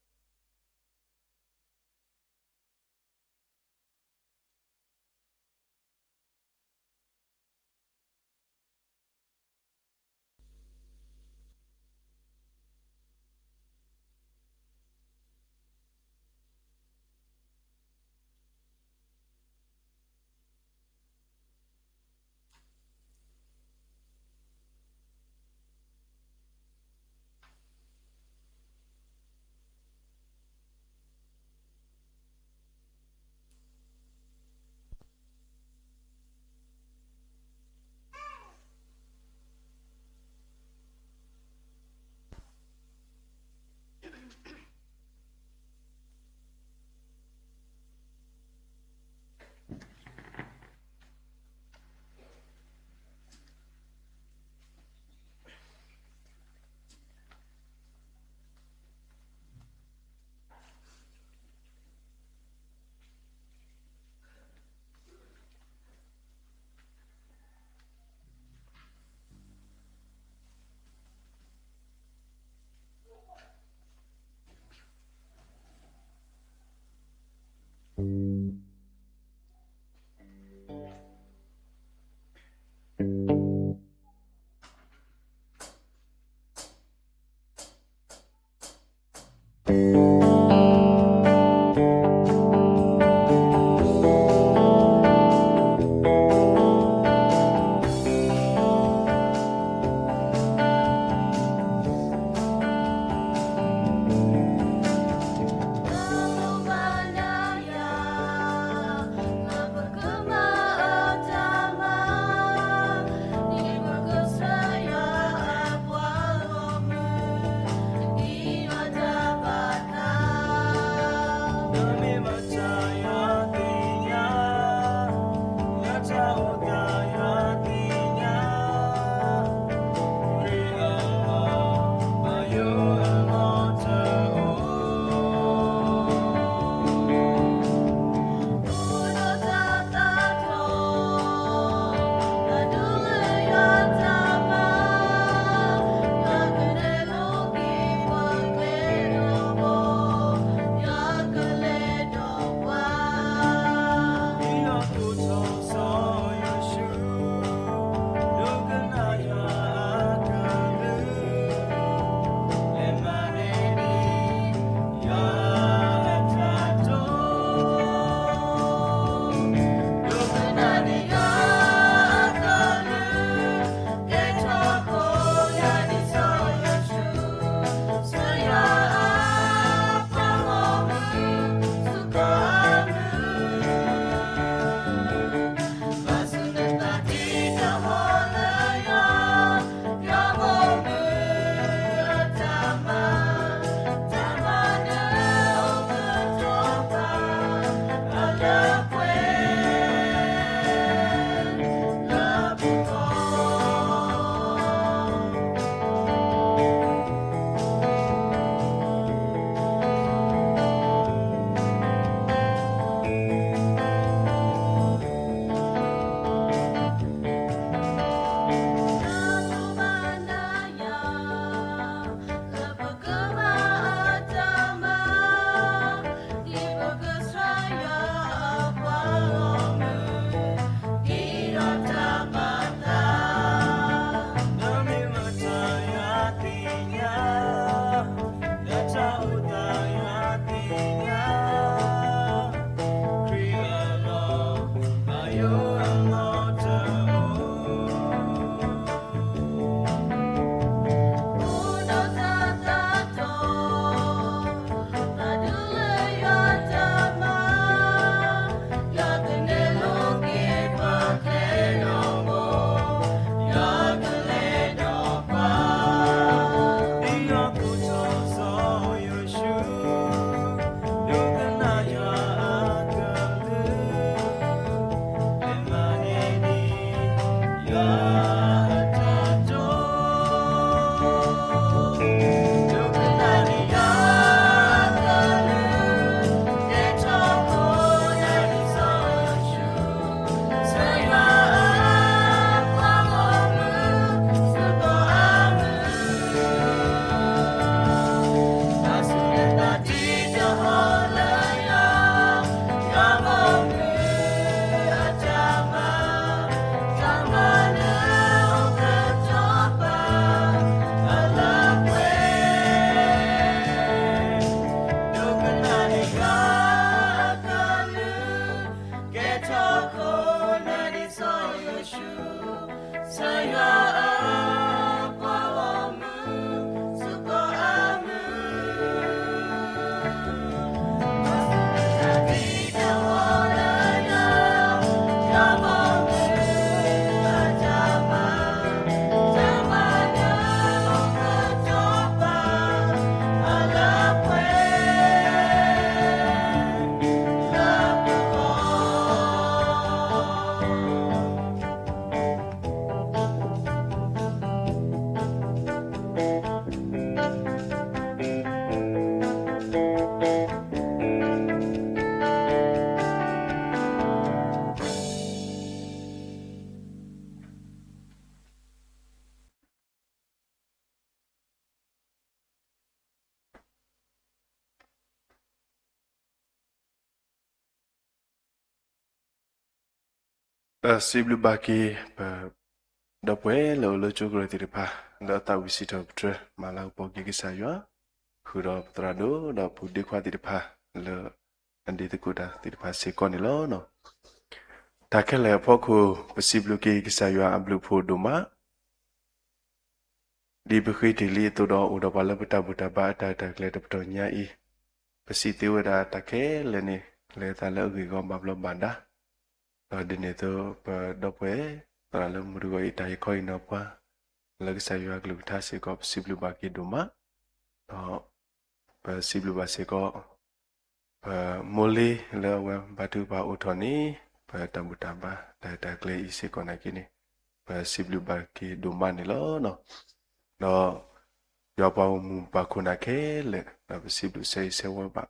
ဒီးစံးဘျုးဘၣ်က့ၤ ပဒီပုၢ်ဝဲၢ်လၢအိၣ်လၢကၠိကရၢၢ်သ့ၣ်တဖၣ် လၢအသးဝံၣ်စံးထီၣ်ပတြၢၤ မၤလၤကပီၤက့ၤကစၢ်ယွၤ, ဃုာ်ဒီးပသရၣ်ဒိၣ် ဒီးပူၤဒ့ခွါသ့ၣ်တဖၣ် လၢအဒ့သကိးတၢ်သ့ၣ်တဖၣ်စ့ၢ်ကီးန့ၣ်လီၤ. တၢ်ခဲလၢာ်အဖီခိၣ် ပစံးဘျုးက့ၤကစၢ်ယွၤအဘျုးအဖှိၣ်ဒိၣ်မး ဒ်ပဃ့တ့ၢ်လံအသိးဒီး အိၣ်ဒီးပှၤလၢပတၢ်ဘူၣ်တၢ်ဘါအတၢ်ရဲၣ်တၢ်ကျဲၤတပတီၢ်ညါအံၤ, ပစံးသ့ဝဲဒၣ်တၢ်ခဲလၢာ်န့ၣ် လဲၤသးလၢအဂ့ၢ်အဂီၢ်ဘၣ်ဘျီးဘၣ်ဒါ, ဒီးဒ်န့ၣ်အသိး ပဒီပုၢ်ဝဲၢ်သရၣ်လၢမုၢ်တဂီၤအံၤ တၢ်ဟ့ၣ်ခီဟ့ၣ်နီၤပှၤ လၢကစၢ်ယွၤအကလုၢ်ကထါစ့ၢ်ကီး ပစံးဘျုးဘၣ်က့ၤဒိၣ်မး, ဒီး ပစံးဘျုးဘၣ်စ့ၢ်ကီး ပမိၢ်လ့လၢအဝဲဘါထုကဖၣ်အိၣ်ထီၣ်န့ၣ် ပတၢ်ဘူၣ်တၢ်ဘါတၢ်ရဲၣ်တၢ်ကျဲၤအံၤစ့ၢ်ကီးနာ်က့န့ၣ် ပစံးဘျုးဘၣ်က့ၤဒိၣ်မးန့ၣ်လီၤ. ဒီး ယွၤပှၤဂီၢ်မုၢ်ဘၣ်ခိၣ်နၢ်ခဲလၢာ် ဒီးပစံးဘျုးဆၢဂ့ၤဆၢဝါဘၣ်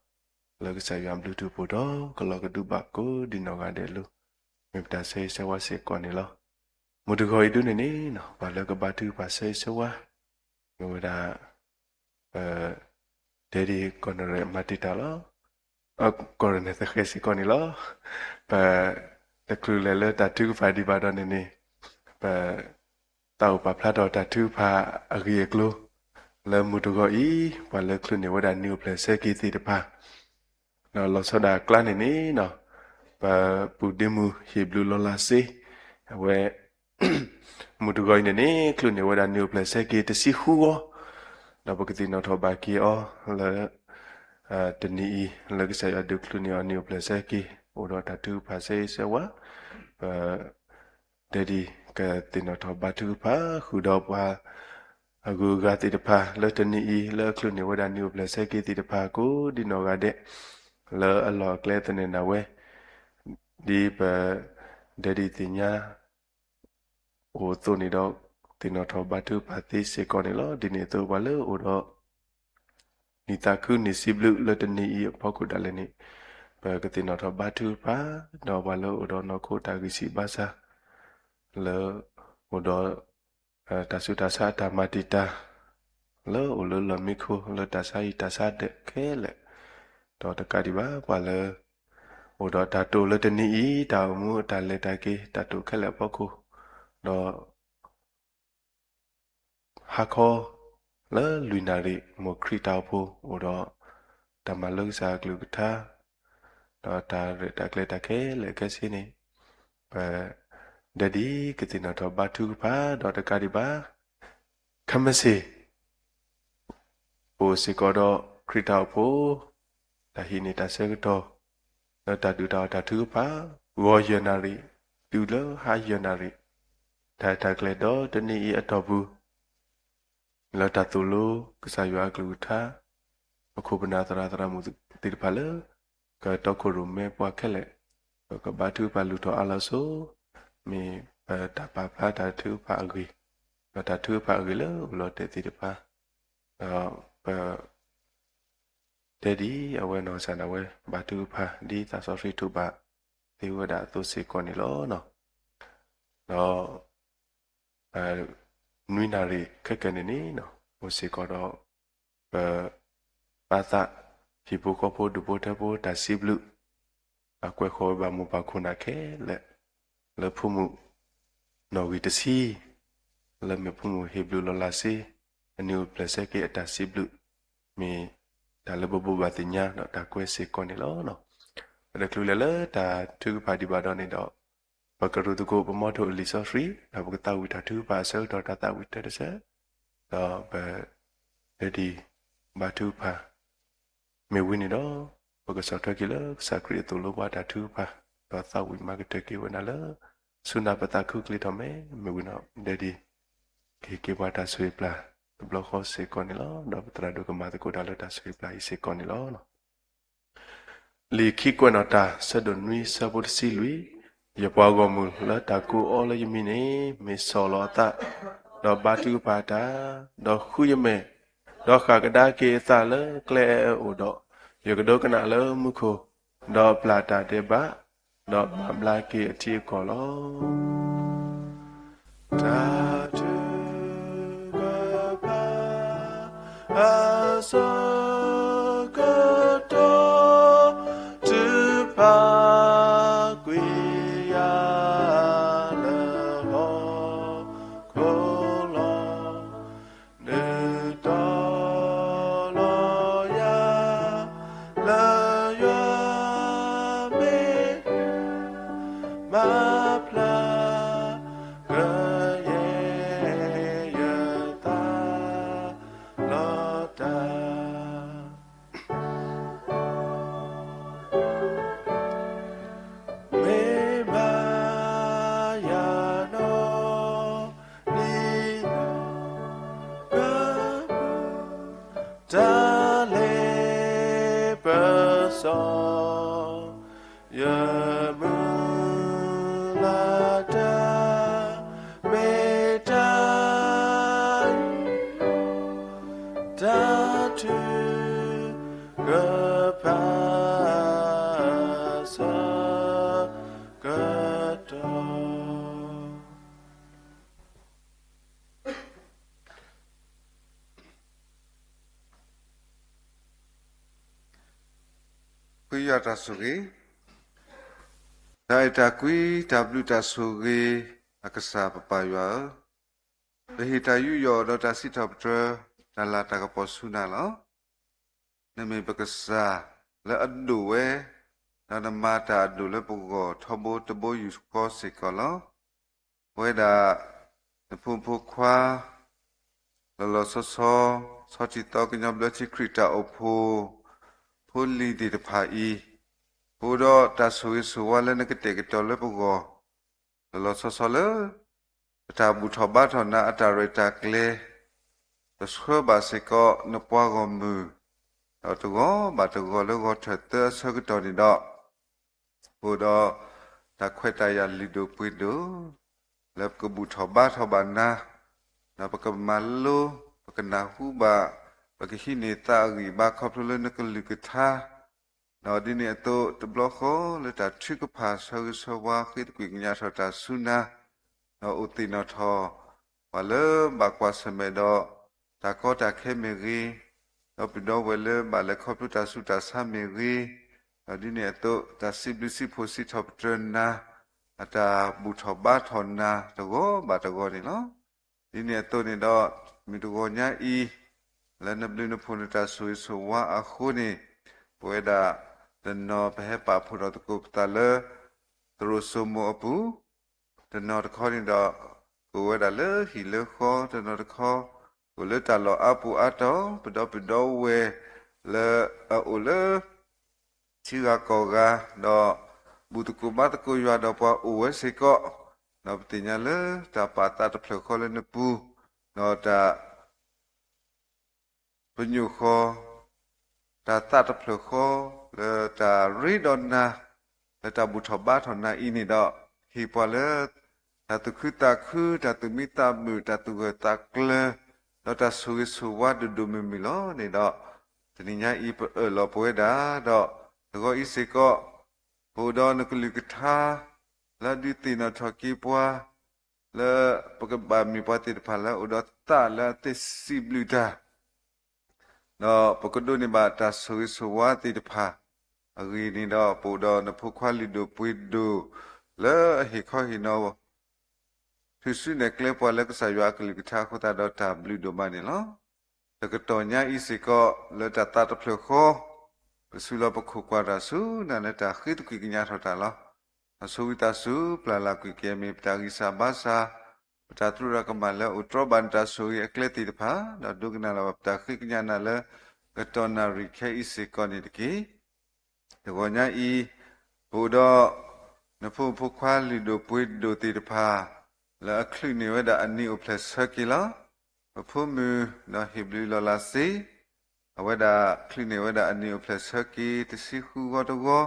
လၢကစၢ်ယွၤဘျုးထူၣ်ဖှိၣ်ဒီး ကလီၤကဒုဘၣ်ကိးဒံနီၢ်ဂၤဒဲးလီၤ. မ့ၢ်ပတၢ်ဆၢဂ့ၤဆၢဝါစ့ၢ်ကီးန့ၣ်လီၤ. မုၢ်တဂီၤအံၤဒုန့ၣ်န့ၣ် ပှၤလၢကဘါထုကဖၣ်ဆၢဂ့ၤဆၢဝါ မ့ၢ်ဝဲဒၣ် ပ Daddy Conrad မၤတံာ်တာ်လီၤ. အ Conrad န့ၣ်သဃဲၤစ့ၢ်ကီးန့ၣ်လီၤ. ပ တချုးလဲၤလၢတၢ်ထုကဖၣ်ဒံးဘၣ်ဒီးန့ၣ်န့ၣ် ပ သးအိၣ်ပာ်ဖျါထီၣ်တၢ်ထုကဖၣ်အဂ့ၢ်အကျိၤ လၢမုၢ်တဂီၤအံၤ ပှၤလၢချုးန့ၢ်ဝဲဒၣ်နံၣ်အိၣ်ဖျဲၣ်ဆၢက့ၤသ့ၣ်တဖၣ် ဒီးလီၤဆီဒၣ်အကျါန့ၣ်န့ၣ် ပပူၤဒ့မုၢ်ဟ့ၣ်ဘျုးလီၤလးစ့ အဝဲ မုၢ်တဂီၤအံၤန့ၣ်န့ၣ် ချုးန့ၢ်ဝဲဒၣ်နံၣ်အိၣ်ဖျဲၣ်ဆၢက့ၤတဆံဃုဂီၤ, ဒီးပကသ့ၣ်နီၣ်ထီၣ်ဘၣ်က့ၤအီၤလၢ တနံၤအံၤ လၢကစၢ်ယွၤဒုးချုးန့ၢ်အီၤနံၣ်အိၣ်ဖျဲၣ်ဆၢက့ၤ အိၣ်ဒီးတၢ်ထုကဖၣ်ဆၢဂ့ၤဆၢဝါ, ပ Daddy ကသ့ၣ်နီၣ်ထီၣ်ဘါထုကဖၣ် ဃုာ်ဒီးပှၤ အဂုၤအဂၤသ့ၣ်တဖၣ် လၢတနံၤအံၤ လၢအချုးန့ၢ်ဝဲဒၣ်နံၣ်အိၣ်ဖျဲၣ်ဆၢက့ၤသ့ၣ်တဖၣ် ကိးဒံနီၢ်ဂၤဒဲး လၢအလီၢ်အကျဲသန့ၤနၤဝဲ ဒ်ပ Daddy သ့ၣ်ညါ အိၣ်အသိးန့ၣ်ဒီး သ့ၣ်နီၣ်ထီၣ်ဘါထုကဖၣ်သ့စ့ၢ်ကီးန့ၣ်လီၤ. ဒ်န့ၣ်အသိးပှၤလၢအိၣ်ဒီး နံၣ်သးခုနံၣ်ဆံဘျုးလၢတနံၤအံၤအဖီခိၣ်ဒၣ်လဲာ်န့ၣ် ပကသ့ၣ်နီၣ်ထီၣ်ဘါထုကဖၣ် ဒီးပှၤလၢအိၣ်ဒီးနီၢ်ခိတၢ်ဂံၢ်စၢ်ဘါစၢ် လၢ အိၣ်ဒီး တၢ်ဆူးတၢ်ဆါအတၢ်မၤတံာ်တာ် လၢအိၣ်လၢလီၢ်မံခိၣ် လၢတၢ်ဆါဟံၣ်တၢ်ဆါဒၢးခဲလၢာ်, ဒီးတကးဒံးဘၣ် ပှၤလၢ အိၣ်ဒီးတၢ်တိာ်လၢတနံၤအံၤ တၢ်အိၣ်မူအတၢ်လဲၤတၢ်က့ၤ တၢ်တိာ်ခဲလၢာ်အဖီခိၣ်, ဒီး ဟါခီ လၢလွံၢ်နၣ်ရံၣ် မိၢ်ခရံာ်တၢ်အိၣ်ဖှိၣ် အိၣ်ဒီး တၢ်မၤလိကစၢ်အကလုၢ်ကထါ ဒီးတၢ်ရဲၣ်တၢ်ကျဲၤတၢ်ခဲလၢာ်ခဲဆ့န့ၣ် ပ Daddy ကသ့ၣ်နီၣ်ထီၣ်ဘါထုကဖၣ် ဒီးတကးဒံးဘၣ် ခဲမုၢ်ဆ့ၣ် အိၣ်စ့ၢ်ကီးဒီးခရံာ်တၢ်အိၣ်ဖှိၣ် တၢ်ဟံးန့ၢ်တၢ်ဆၢကတီၢ် လၢတၢ်ဒုးတၢ်အီၣ်တၢ်ထုကဖၣ် ဂီၤယဲၢ်နၣ်ရံၣ် တုၤလၢဟါယဲၢ်နၣ်ရံၣ် တၢ်ရဲၣ်တၢ်ကျဲၤဒီးတနံၤအံၤအတီၢ်ပူၤ လၢတၢ်သိၣ်လိကစၢ်ယွၤအကလုၢ်ကထါ ပခိၣ်ပနၢ်သရၣ်သရၣ်မုၣ်သ့ၣ်တဖၣ်လၢ ကတီခိၣ်ရိၣ်မဲပှၤခဲလၢာ် ပကဘါထုကဖၣ်လုၢ်ထီၣ်အါလီၤစိ မ့ၢ်ပတၢ်ပာ်ဖျါတၢ်ထုကဖၣ်အဂ့ၢ် ဒီးတၢ်ထုကဖၣ်အဂ့ၢ်လၢအိၣ်လီၤတဲာ်သ့ၣ်တဖၣ် ဒီးပ Daddy အဝဲနီၢ်ကစၢ်ဒၣ်ဝဲ ဘါထုကဖၣ်ဒ်သးစီဆှံထုးဘၣ်သ့ဝဲဒၣ်အသိးစ့ၢ်ကီးန့ၣ်လီၤ. ဒီး နွံနၣ်ရံၣ်ခဲကနံၣ်န့ၣ် အိၣ်စ့ၢ်ကီးဒီး ပ ပာ်သး ဟံၣ်ဖိဃီဖိဒူၣ်ဖိထၢဖိတၢ်စံးဘျုး အကွဲးဃီၤဝဲဘၣ်မိၢ်ပၢ်ခိၣ်နၢ်ခဲလၢာ် လၢဖိမုၣ် နီၣ်ဂံၢ်တဆံ လၢမ့ၢ်ဖိမုၣ်ဟ့ၣ်ဘျုးလီၤလးစ့ အနံၣ်အိၣ်ဖျဲၣ်ဆၢက့ၤအတၢ်စံးဘျုး မ့ၢ်တၢ်လၢပဘိးဘၣ်သ့ၣ်ညါဒီးတၢ်ကွဲးစ့ၢ်ကီးန့ၣ်လီၤ. ပတချုးလဲၤလၢတၢ်ထုကဖၣ်ဒံးဘၣ်ဒီးန့ၣ်ဒီး ပကရူၢ်သကိးပမီထိၣ်အလံာ်စီဆှံ ဒီးပကသးဝံၣ်တၢ်ထုကဖၣ်အဆၢကတီၢ်တၢ်သးဝံၣ်တၢတဆၢ ဒီးပ Daddy ဘါထုကဖၣ် မ့ၢ်ဝံၤန့ၣ်ဒီး ပကဆီၣ်ထွဲက့ၤလၢကစၢ်ခရံာ်အသိၣ်လိပှၤတၢ်ထုကဖၣ် ဒီးသးဝံၣ်မၤကတၢၢ်က့ၤဝဲဒၣ်လၢ ဆူနၢ်ပသးခုကလ့ထီၣ်မဲ မ့ၢ်ဝံၤန့ၣ် Daddy ကဟ့ၣ်က့ၤပှၤတၢ်ဆိၣ်ဂ့ၤပျၢ် တဘျီဃီစ့ၢ်ကီးန့ၣ်လီၤ. ဒီးပသရၣ်ဒိၣ်ကမၤသကိးတၢ်လၢတၢ်ဆိၣ်ဂ့ၤပျၢ်အံၤစ့ၢ်ကီးန့ၣ်လီၤ. လံာ်ခံကွဲးနီၣ်တၢ် ဆၢဒိၣ်နွံ ဆၢဖိတဆံလွံၢ်, ယပှၤဂီၢ်မုၢ်လၢတၢ်ကူအီလၢယမံၤန့ၣ် မ့ၢ်ဆီၣ်လီၤအသး, ဒီးဘါထုကဖၣ်တၢ်, ဒီးဃုယမဲာ်, ဒီးဃၣ်ကဒါက့ၤအသးလၢကျဲအအၢၣ်အအိၣ်ဒီး, ယကဒိကနၣ်လၢမူခိၣ်, ဒီးပျၢ်တၢ်ဒဲးဘး, ဒီးမၤဘျါက့ၤအထံအကီၢ်လီၤ. တၢ်ထုကဖၣ်အဆၢကတီၢ် ထုကဖၣ်ကွံာ်ယၤ ယမုၢ်လၢ်တၢ် မ့ၢ်တၢ်အံၤ တၢ်ထုကဖၣ်ဆၢကတီၢ်. ဖှံယွၤတၢ်ဆိၣ်ဂ့ၤ, တၢ်အဲၣ်တၢ်ကွံ တၢ်ဘျုးတၢ်ဆိၣ်ဂ့ၤ အကစၢ်ပပၢ်ယွၤဧၢ, ပဟ့ၣ်တၢ်ယူးယီၣ်ဒီးတၢ်စံးထီၣ်ပတြၢၤ တၢ်လၤတၢ်ကပီၤဆူနၤလီၤ. နမ့ၢ်ပကစၢ်လၢအဒိၣ်ဝဲ, ဒီးနမၤတၢ်အဒိၣ်လၢပဂီၢ်ထီဘိတဘိယူၢ်ဃီစ့ၢ်ကီးလီၤ. ပဝဲဒၣ် နဖိမုၣ်ဖိခွါ လီၤလီၤဆီဆီ ဆီထံသီကညီဘျၢထံခရံာ်တၢ်အိၣ်ဖှိၣ် ဖိလံၤသ့ၣ်တဖၣ်အံၤ, ပအိၣ်ဒီးတၢ်ဆိၣ်ဂ့ၤဆိၣ်ဝါလၢနကတဲာ်ကတီၤလၢပဂီၢ် လီၤလီၤဆီဆီလၢ ပတၢ်ဘူၣ်ထီၣ်ဘါထီၣ်နၤအတၢ်ရဲၣ်တၢ်ကျဲၤ, ပဆှၢဘၣ်စ့ၢ်ကီးနပှၤဂီၢ်မုၢ်, ဒီးတဂီၤဘၣ်တဂီၤလၢဂီၤထၢၣ်သၢအဆၢကတီၢ်န့ၣ်ဒီး ပအိၣ်ဒီးတၢ်ခွဲးတၢ်ယာ်လုၢ်ဒိၣ်ပှ့ၤဒိၣ် လၢပကဘူၣ်ထီၣ်ဘါထီၣ်ဘၣ်နၤ, ဒီးပကမၤလိ, ပကနၢ်ဟူဘၣ်, ပကဟံးန့ၢ်သးအဂံၢ်ဘါခီဖျိလၢနကလုၢ်ကထါ, ဒီးဒ်န့ၣ်အသိး တဘျီဃီလၢတၢ်ထုကဖၣ်ဆၢဂ့ၤဆၢဝါဃ့သကွံာ်ကညးထီၣ်တၢ်ဆူနၤ, ဒီးအိၣ်သ့ၣ်နီၣ်ထီၣ် ပှၤလၢဘၣ်ကွၢ်ဆၢၣ်မဲာ်ဒီး တၢ်ကီတၢ်ခဲမ့ၢ်ဂ့ၤ, ဒီပုၢ်ဒီဝဲၢ်လၢဘၣ်လဲၤခီဖျိတၢ်ဆူးတၢ်ဆါမ့ၢ်ဂ့ၤ, ဒီးဒ်န့ၣ်အသိး တၢ်စံးဘျုးစံးဖှိၣ်စံးထီၣ်ပတြၢၤနၤ, အတၢ်ဘူၣ်ထီၣ်ဘါထီၣ်နၤတဂီၤဘၣ်တဂီၤန့ၣ်လီၤ. ဒ်န့ၣ်အသိးန့ၣ်ဒီး မုၢ်တဂီၤညါအံၤ လၢနဘျုးနဖှိၣ်နတၢ်ဆိၣ်ဂ့ၤဆိၣ်ဝါအဃိန့ၣ်, ပဝဲဒၣ် တနီၤပဟဲပာ်ဖှိၣ်ထီၣ်သကိးပသးလၢ သရိာ်စိမိၤအပူၤ, တနီၤတခီန့ၣ်ဒီး ကအိၣ်ဝဲဒၣ်လၢဟံၣ်လၢဃီ, တနီၤတခီ ကအိၣ်လၢတၢ်လီၢ်အါပူၤအါတီၤ, ပဒီပုၢ်ဒီဝဲၢ်လၢအအိၣ်လၢ ထံဂၤကီၢ်ဂၤ, ဒီးဘူၣ်သကိးဘါသကိးယွၤဒီးပှၤအိၣ်ဝဲစ့ၢ်ကီး, ဒီးပသ့ၣ်ညါလၢတၢ်ပာ်သးတဖျၢၣ်ဃီလၢနပူၤ, ဒီးတၢ် ပညိၣ်ဃီ တၢ်သးတဖျၢၣ်ဃီ လၢတၢ်ရ့ဒီးနၤ လၢတၢ်ဘူၣ်ထီၣ်ဘါထီၣ်နၤအံၤန့ၣ်ဒီး ဟ့ၣ်ပှၤလၢ တၢ်သူၣ်ခုသးခု တၢ်သူၣ်မံသးမုာ် တၢ်သူၣ်ဂၢၢ်သးကျၢၤ ဒီးတၢ်ဆိၣ်ဂ့ၤဆိၣ်ဝါဒိၣ်ဒိၣ်မုၢ်မုၢ်လီၤန့ၣ်ဒီး တနံၤညါအံၤပအၢၣ်လီၤပဝဲဒၣ်ဒီး တဂီၤအံၤစ့ၢ်ကီး ပအိၣ်ဒီးနကလုၢ်ကထါ လၢဒုးသ့ၣ်နီၣ်ထီၣ်က့ၤပှၤ လၢပကဘၣ်မ့ၢ်ပှၤသ့ၣ်တဖၣ်လၢအိၣ်ဒီးသးလၢအသ့စံးဘျုးတၢ် ဒီးပကဒိးန့ၢ်ဘၣ်တၢ်ဆိၣ်ဂ့ၤဆိၣ်ဝါသ့ၣ်တဖၣ်အဂ့ၢ်န့ၣ်ဒီး ပအိၣ်ဒီးနဖိခွါလုၢ်ဒိၣ်ပှ့ၤဒိၣ် လၢအဟ့ၣ်ခီဟ့ၣ်နီၤ ထုးစုနဲၣ်ကျဲပှၤလၢကစၢ်ယွၤအကလုၢ်ကထါအဃိသတးဒီးတၢ်ဘျုးဒိၣ်မးန့ၣ်လီၤ. တကတီၢ်ညါအံၤစ့ၢ်ကီး လၢတၢ်သးတဖျၢၣ်ဃီ ပစူးလီၤပခိၣ်ကွၢ်တၢ်ဆူနၤလၢတၢ်ဃ့သကွံာ်ကညးထီၣ်တၢ်လီၤ. အဆိဝံသးစူၤ ပျၢ်လၢ်ကွံာ်က့ၤအမ့ၢ်ပတၢ်ဂံၢ်စၢ်ဘါစၢ်, ပတၢ်သရူးတၢ်ကမၣ်လၢအိၣ်တြီဘၣ်နတၢ်ဆိၣ်ဂ့ၤအကျဲသ့ၣ်တဖၣ်, ဒီးဒိကနၣ်လီၤဘၣ်ပတၢ်ဃ့ကညးနၤလၢ ကတီၢ်နၣ်ရံၣ်ခဲအံၤစ့ၢ်ကီးန့ၣ်တက့ၢ်. တဂီၤညါအံၤ ပအိၣ်ဒီး နဖိမုၣ်ဖိခွါလုၢ်ဒိၣ်ပှ့ၤဒိၣ်သ့ၣ်တဖၣ် လၢအချုးန့ၢ်ဝဲဒၣ်အနံၤအိၣ်ဖျဲၣ်ဆၢက့ၤလီၤ. ပဖိမုၣ်ဒီးဟ့ၣ်ဘျုးလီၤလးစ့, အဝဲဒၣ်ချုးန့ၢ်ဝဲဒၣ်အနံၤအိၣ်ဖျဲၣ်ဆၢက့ၤ တဆံဃုဂီၤတဂီၤ,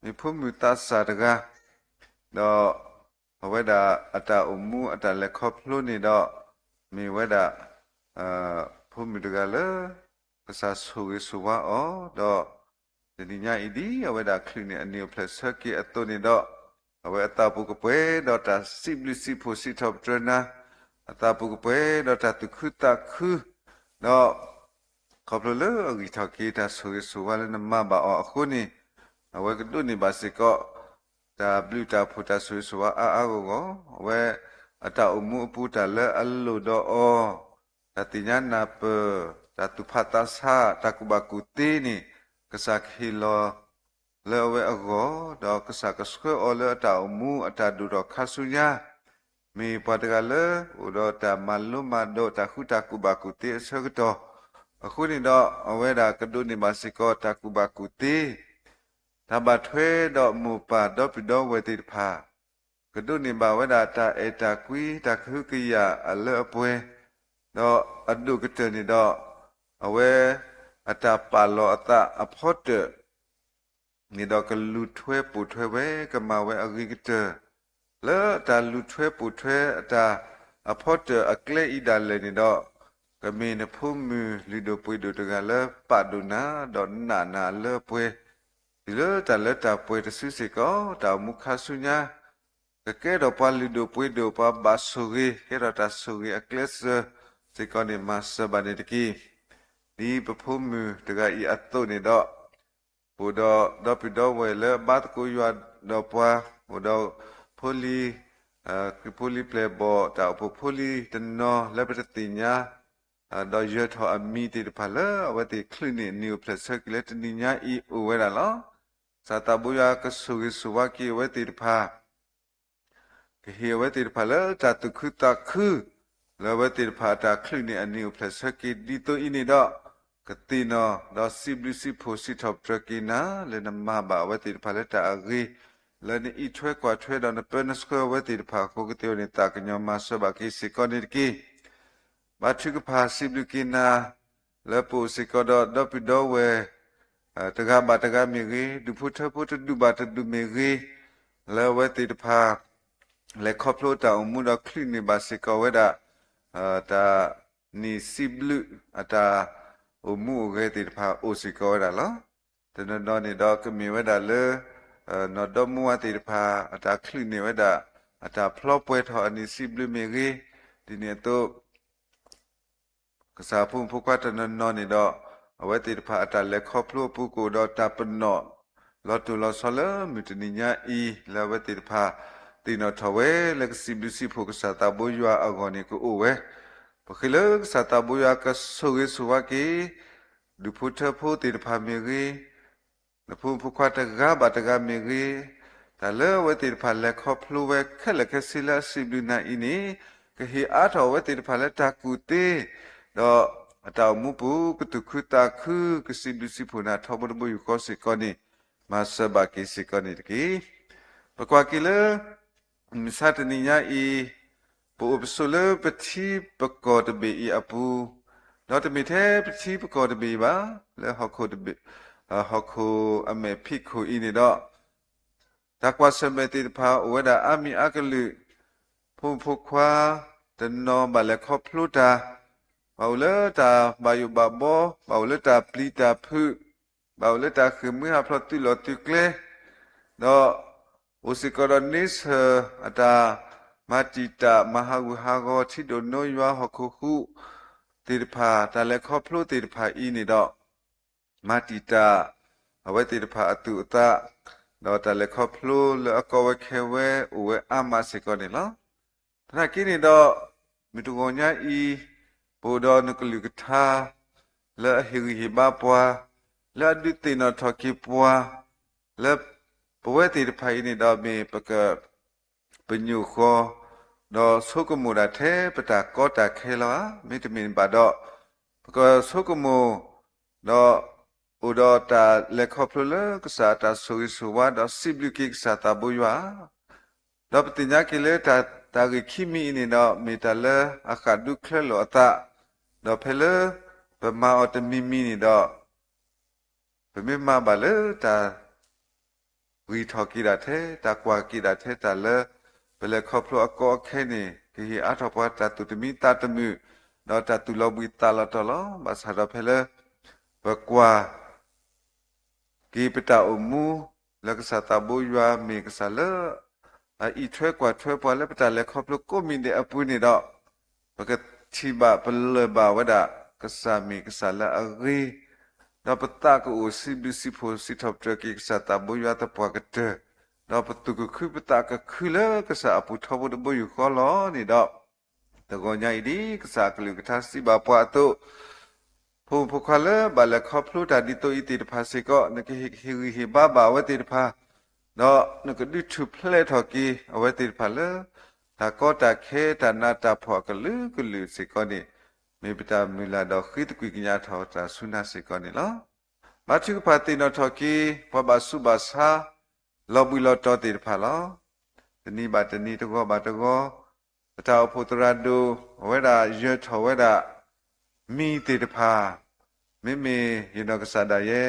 မ့ၢ်ဖိမုၣ်သးစၢ်တဂၤ, ဒီး အဝဲဒၣ်အတၢ်အိၣ်မူအတၢ်လဲၤခီဖျိန့ၣ်ဒီး မ့ၢ်ဝဲဒၣ် ဖိမုၣ်တဂၤလၢ ကစၢ်ဆိၣ်ဂ့ၤဆိၣ်ဝါအီၤ, ဒီး တနံၤညါအံၤဒ် အဝဲဒၣ်ချုးန့ၢ်အနံၤအိၣ်ဖျဲၣ်ဆၢက့ၤအသိးန့ၣ်ဒီး အဝဲအသးပူၤကပှဲၤဒီးတၢ်စံးဘျုးစံးဖှိၣ်စံးထီၣ်ပတြၢၤနၤ, အသးပူၤကပှဲၤဒီးတၢ်သူၣ်ခုသးခု, ဒီး ခီဖျိလၢအဂံၢ်ထီၣ်က့ၤတၢ်ဆိၣ်ဂ့ၤဆိၣ်ဝါလၢနမၤဘၣ်အီၤအဃိန့ၣ်, အဝဲကဒိးန့ၢ်ဘၣ်စ့ၢ်ကီး တၢ်ဘျုးတၢ်ဖှိၣ်တၢ်ဆိၣ်ဂ့ၤဆိၣ်ဝါအါအါဂီၢ်ဂီၢ်, အဝဲအတၢ်အိၣ်မူအပူၤတၢ်လၢအလိၣ်ဒီးအီၤ, တၢ်သ့ၣ်ညါနၢ်ပၢၢ်, တၢ်သူၣ်ဖးသးဆး, တၢ်ကူၣ်ဘၣ်ကူၣ်သ့န့ၣ် ကစၢ်ကဟ့ၣ်လီၤ လၢအဝဲအဂီၢ်, ဒီးကစၢ်ကဆှၢအီၤလၢအတၢ်အိၣ်မူအတၢ်ဒိၣ်ထီၣ်ခါဆူညါ, မ့ၢ်ပှၤတဂၤလၢ အိၣ်ဒီးတၢ်မၤလိမၤဒိးတၢ်ဃူတၢ်ကူၣ်ဘၣ်ကူၣ်သ့အဆၢကတီၢ်, အဃိန့ၣ်ဒီး အဝဲဒၣ်ကဒိးန့ၢ်ဘၣ်စ့ၢ်ကီးတၢ်ကူၣ်ဘၣ်ကူၣ်သ့ တၢ်ဘၣ်ထွဲဒီးမိၢ်ပၢ်ဒီပုၢ်ဒီဝဲၢ်သ့ၣ်တဖၣ်, ကဒိးန့ၢ်ဘၣ်ဝဲဒၣ်တၢ်အဲၣ်တၢ်ကွံ တၢ်ကဟုကယာ်အလၢအပှဲၤ, ဒီးအဒိၣ်ကတၢၢ်န့ၣ်ဒီး အဝဲအတၢ်ပာ်လီၤအသးအဖီတၢၣ် အဝဲသ့ၣ်န့ၣ်ဒီးကလူၤထွဲပိာ်ထွဲဝဲ ကမၤဝဲအဂ့ၤကတၢၢ် လၢတၢ်လူၤထွဲပိာ်ထွဲအတၢ်အဖီတၢၢ်အကျဲအံၤဒၣ်လဲာ်န့ၣ်ဒီး ကမ့ၢ်နဖိမုၣ်လုၢ်ဒိၣ်ပှ့ၤဒိၣ်တဂၤလၢပာ်ဒိၣ်နၤ ဒီးနာ်နၤအလၢအပှဲၤ တုၤလၢတၢ်လၢတၢ်ပှဲၤတစုစ့ၢ်ကီး တၢ်အိၣ်မူခါဆူညါ ကကဲထီၣ်ပှၤလုၢ်ဒိၣ်ပှ့ၤဒိၣ် ပှၤဘၣ်ဆိၣ်ဂ့ၤ ကဲထီၣ်တၢ်ဆိၣ်ဂ့ၤအကျဲးစၢးစ့ၢ်ကီးန့ၣ် မၤစၢၤဘၣ်န့ၣ်တက့ၢ်. ဒ်ပဖိမုၣ်တဂၤအံၤအသိးန့ၣ်ဒီး အိၣ်ဒီးဒီပုၢ်ဒီဝဲၢ်လၢအဘါသကိးယွၤဒီးပှၤ အိၣ်ဒီးဖိလံၤ ခရံာ်ဖိလံၤပျဲၢ်ဘီၣ် တၢ်အိၣ်ဖှိၣ်ဖိလံၤတနီၤလၢပတသ့ၣ်ညါ ဒီးယၢၤထီၣ်အမံၤသ့ၣ်တဖၣ်လၢအဝဲသ့ၣ်ချုးန့ၢ်အနံၤအိၣ်ဖျဲၣ်ဆၢက့ၤလၢတနံၤညါအံၤအိၣ်ဝဲဒၣ်လီၤ. ကစၢ်သးဘိယွၤကဆိၣ်ဂ့ၤဆိၣ်ဝါက့ၤအဝဲသ့ၣ်တဖၣ် ကဟ့ၣ်အဝဲသ့ၣ်တဖၣ်လၢတၢ်သူၣ်ခုသးခု လၢအဝဲသ့ၣ်တဖၣ်အတၢ်ချုးန့ၢ်အနံၤအိၣ်ဖျဲၣ်ဆၢက့ၤဒ်သိးအံၤန့ၣ်ဒီး ကသ့ၣ်နီၣ်ဒီးစံးဘျုးစံးဖှိၣ်စံးထီၣ်ပတြၢၤက့ၤနၤ လၢနမၤဘၣ်အဝဲသ့ၣ်တဖၣ်လၢတၢ်အဂ့ၤ လၢနအံးထွဲကွၢ်ထွဲဒီးနပၢနဆှၢအဝဲသ့ၣ်တဖၣ်အဃိကသ့အီၤန့ၣ် သးကညီၤမၤစၢၤဘၣ်က့ၤစ့ၢ်ကီးန့ၣ်တက့ၢ်. ဘါထုကဖၣ်စံးဘျုးက့ၤနၤ လၢပအိၣ်စ့ၢ်ကီးဒီးဒီပုၢ်ဒီဝဲၢ် တဂၤဘၣ်တဂၤမ့ၢ်ဂ့ၤ, ဒူၣ်ဖိထၢဖိတဒူၣ်ဘၣ်တဒူၣ်မ့ၢ်ဂ့ၤ, လၢအဝဲသ့ၣ်တဖၣ် လဲၤခီဖျိတၢ်အိၣ်မူဒီးချုးန့ၢ်ဘၣ်စ့ၢ်ကီးဝဲဒၣ် တၢ်န့ၢ်စံးဘျုးအတၢ်အိၣ်မူအိၣ်ဂဲၤသ့ၣ်တဖၣ်အိၣ်စ့ၢ်ကီးဝဲဒၣ်လီၤ. တနီၤနီၤန့ၣ်ဒီးကမ့ၢ်ဝဲဒၣ်လၢ နီၢ်ဒီမါဝၤသ့ၣ်တဖၣ် အတၢ်ချုးန့ၢ်ဝဲဒၣ် အတၢ်ဖျီပှဲၤထီၣ်အန့ၢ်စံးဘျုးမ့ၢ်ဂ့ၤ, ဒ်န့ၣ်အသိး ကစၢ်ဖိမုၣ်ဖိခွါတနီၤနီၤန့ၣ်ဒီး အဝဲသ့ၣ်တဖၣ်အတၢ်လဲၤခီဖျိအပူၤကအိၣ်ဒီးတၢ်ပနီၣ် လီၤတိၢ်လီၤဆီလၢမုၢ်တနံၤညါအံၤ လၢအဝဲသ့ၣ်တဖၣ် သ့ၣ်နီၣ်ထီၣ်ဝဲလၢကစံးဘျုးစံးဖှိၣ်ကစၢ်သးဘိယွၤအဂီၢ်န့ၣ်ကအိၣ်ဝဲ, ပဃ့လၢကစၢ်သးဘိယွၤကဆိၣ်ဂ့ၤဆိၣ်ဝါက့ၤ ဒူၣ်ဖိထၢဖိသ့ၣ်တဖၣ်မ့ၢ်ဂ့ၤ, နဖိမုၣ်ဖိခွါတဂၤဘၣ်တဂၤမ့ၢ်ဂ့ၤ, တၢ်လၢအဝဲသ့ၣ်တဖၣ်လဲၤခီဖျိဝဲခဲလၢာ်ခဲဆ့လၢအစံးဘျုးနၤအံၤန့ၣ် ကဟ့ၣ်အါထီၣ်အဝဲသ့ၣ်တဖၣ်လၢတၢ်ကူၣ်သ့, ဒီးအတၢ်အိၣ်မူပူၤ ကသူၣ်ခုသးခု ကစံးဘျုးစံးဖှိၣ်နၤထီဘိတဘိယူၢ်ဃီစ့ၢ်ကီးန့ၣ် မၤစၢၤဘၣ်က့ၤစ့ၢ်ကီးန့ၣ်တက့ၢ်. ပကွၢ်က့ၤလၢ မုၢ်ဆါတနံၤညါအံၤ ပအိၣ်ပဆိးလၢပထံပကီၢ်တဘ့ၣ်အံၤအပူၤ, ဒီးတမ့ၢ်ထဲပထံပကီၢ်တဘ့ၣ်အံၤဘၣ်, လၢဟီၣ်ခိၣ်တဘ့ၣ်, ဟီၣ်ခိၣ်အမဲာ်ဖံးခိၣ်အံၤန့ၣ်ဒီး တၢ်ကွၢ်ဆၢၣ်မဲာ်သ့ၣ်တဖၣ်အိၣ်ဝဲဒၣ်အါမံၤအါကလုာ်, ဖိမုၣ်ဖိခွါ တနီၤဘၣ်လဲၤခီဖျိတၢ်, ဘၣ်အိၣ်လၢတၢ်ဘၣ်ယိၣ်ဘၣ်ဘီ, ဘၣ်အိၣ်လၢတၢ်ပျံၤတၢ်ဖုး, ဘၣ်အိၣ်လၢတၢ်ဃ့ၢ်မှံဟးဖျိးသုးလီၢ်သုးကျဲ, ဒီး အိၣ်စ့ၢ်ကီးဒီးန့ဆၢၣ်အတၢ် မၤတံာ်တာ်မၤဟးဂူာ်ဟးဂီၤ ထံဒိၣ်နိယွၤဟီၣ်ခိၣ်ဟူးသ့ၣ်တဖၣ် တၢ်လဲၤခီဖျိသ့ၣ်တဖၣ်အံၤန့ၣ်ဒီး မၤတံာ်တာ် အဝဲသ့ၣ်တဖၣ်အသူၣ်အသး, ဒီးတၢ်လဲၤခီဖျိလၢအကီဝဲခဲဝဲအိၣ်ဝဲအါမးစ့ၢ်ကီးန့ၣ်လီၤ. သနာ်က့န့ၣ်ဒီး မုၢ်တဂီၤညါအံၤ ပအိၣ်ဒီးနကလုၢ်ကထါ လၢအဟ့ၣ်ဂံၢ်ဟ့ၣ်ဘါပှၤ, လၢအဒုးသ့ၣ်နီၣ်ထီၣ်က့ၤပှၤ, လၢပဝဲသ့ၣ်တဖၣ်အံၤန့ၣ်ဒီးမ့ၢ်ပက ပညိၣ်ဃီ, ဒီးဆိကမိၣ်ဒၣ်ထဲပတၢ်ကီတၢ်ခဲလီၤဧါ. မ့တမ့ၢ်ဘၣ်ဒီး ပကဆိကမိၣ်, ဒီး အိၣ်ဒီးတၢ်လဲၤခီဖျိလၢကစၢ်အတၢ်ဆိၣ်ဂ့ၤဆိၣ်ဝါ ဒီးစံးဘျုးက့ၤကစၢ်သးဘိယွၤဧါ. ဒီးပသ့ၣ်ညါက့ၤလၢတၢ်ဂ့ၢ်ခံမံၤအံၤန့ၣ်ဒီး မ့ၢ်တၢ်လၢအဃၣ်ဒူချၢလိာ်အသး, ဒီးဖဲလၢ ပမၤအီၤတမံၤမံၤန့ၣ်ဒီး ပမ့ၢ်မၤဘၣ်လၢတၢ် ဂံၢ်ထီၣ်က့ၤဒၣ်ထဲ တၢ်ကွၢ်က့ၤဒၣ်ထဲတၢ်လၢ ပလဲၤခီဖျိအကီအခဲန့ၣ် ကဟ့ၣ်အါထီၣ်ပှၤတၢ်သူၣ်တမံသးတမုာ်, ဒီးတၢ်သူၣ်လီၤဘှံးသးလီၤတီၤလီၤ. ဘၣ်ဆၣ်ဒီးဖဲလၢ ပကွၢ် က့ၤပတၢ်အိၣ်မူ လၢကစၢ်သးဘိယွၤမ့ၢ်ကစၢ်လၢ အအံးထွဲကွၢ်ထွဲပှၤလၢပတၢ်လဲၤခီဖျိကိးမံၤဒဲးအပူၤန့ၣ်ဒီး ပကထံၣ်ဘၣ်ပလၢၢ်ဘၣ်ဝဲဒၣ် ကစၢ်မ့ၢ်ကစၢ်လၢအဂ့ၤ, ဒီးပသးကအိၣ်စံးဘျုးစံးဖှိၣ်စံးထီၣ်ပတြၢၤက့ၤကစၢ်သးဘိယွၤသပှၢ်ကတၢၢ်, ဒီးပသူၣ်ကခုပသးကခုလၢကစၢ်အပူၤထီဘိတဘိယူၢ်ဃီလီၤန့ၣ်ဒီး တဂီၤညါအံၤဒ်ကစၢ်အကလုၢ်ကထါစံးဘၣ်ပှၤအသိး, ဖိမုၣ်ဖိခွါလၢဘၣ်လဲၤခီဖျိတၢ်ဒ်သိးအံၤသ့ၣ်တဖၣ်စ့ၢ်ကီး နကဟ့ၣ်ဂံၢ်ဟ့ၣ်ဘါဘၣ်အဝဲသ့ၣ်တဖၣ်, ဒီးနကဒုးထူၣ်ဖျဲးထီၣ်က့ၤအဝဲသ့ၣ်တဖၣ်လၢ တၢ်ကီတၢ်ခဲတၢ်နးတၢ်ဖှီၣ်အကလုာ်ကလုာ်စ့ၢ်ကီးန့ၣ် မ့ၢ်ပတၢ်မုၢ်လၢ်ဒီးဃ့သကွံာ်ကညးထီၣ်တၢ်ဆူနၤစ့ၢ်ကီးန့ၣ်လီၤ. ဘါထုကဖၣ်သ့ၣ်နီၣ်ထီၣ်က့ၤ ပှၤဘၣ်ဆူးဘၣ်ဆါ လီၤဘှံးလီၤတီၤသ့ၣ်တဖၣ်လီၤ. တနံၤဘၣ်တနံၤတဂီၤဘၣ်တဂီၤ ပတၢ်အိၣ်ဖှိၣ်သရၣ်ဒိၣ် အဝဲဒၣ်ယၢၤထီၣ်ဝဲဒၣ် မံၤသ့ၣ်တဖၣ်, မ့မ့ၢ်ယနီၢ်ကစၢ်ဒၣ်ယဲ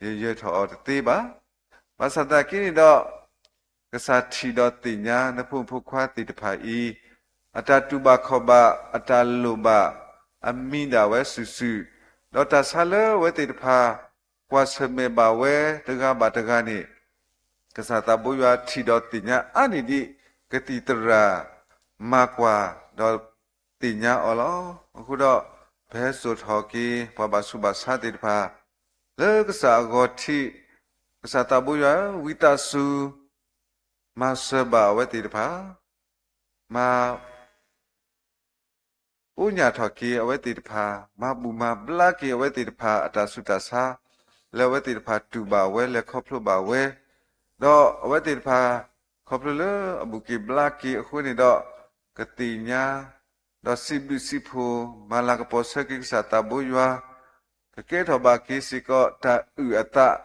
ယယၢၤထီၣ်အီၤတသ့ဘၣ်. ဘၣ်ဆၣ်သနာ်က့န့ၣ်ဒီး ကစၢ်ထံၣ်ဒီးသ့ၣ်ညါနဖိမုၣ်ဖိခွါသ့ၣ်တဖၣ်အံၤ အတၢ်တူၢ်ဘၣ်ခီၣ်ဘၣ် အတၢ်လိၣ်ဘၣ် အမံၤဒၣ်ဝဲစုာ်စုာ်, ဒီးတၢ်ဆါလၢအဝဲသ့ၣ်တဖၣ် ကွၢ်ဆၢၣ်မဲာ်ဘၣ်ဝဲတဂၤဘၣ်တဂၤန့ၣ် ကစၢ်သးဘိယွၤထံၣ်ဒီးသ့ၣ်ညါအါန့ၢ်ဒံး ကသံၣ်သရၣ်မၤကွၢ်ဒီးသ့ၣ်ညါအီၤလီၤ. အဃိဒီး ပဟဲစိာ်ထီၣ်က့ၤ ပှၤဘၣ်ဆူးဘၣ်ဆါသ့ၣ်တဖၣ် လၢကစၢ်အဂီၢ်ထံး, ကစၢ်သးဘိယွၤဧၢ, ဝံသးစူၤ မၤစၢၤဘၣ်အဝဲသ့ၣ်တဖၣ်, မၤ အိၣ်ညၣ်ထီၣ်က့ၤအဝဲသ့ၣ်တဖၣ်, မၤဘူၣ်မၤဘျါက့ၤအဝဲသ့ၣ်တဖၣ်အတၢ်ဆူးတၢ်ဆါ, လၢအဝဲသ့ၣ်တဖၣ်တူၢ်ဘၣ်ဝဲ လဲၤခီဖျိဘၣ်ဝဲ, ဒီးအဝဲသ့ၣ်တဖၣ် ခီဖျိလၢအဘူးက့ၤဘျါက့ၤအဃိန့ၣ်ဒီး ကသ့ၣ်ညါ ဒီးစံးဘျုးစံးဖှိၣ် မၤလၤကပီၤဆၢက့ၤကစၢ်သးဘိယွၤ, ကကဲထီၣ်ဘၣ်က့ၤစ့ၢ်ကီးတၢ်အုၣ်အသး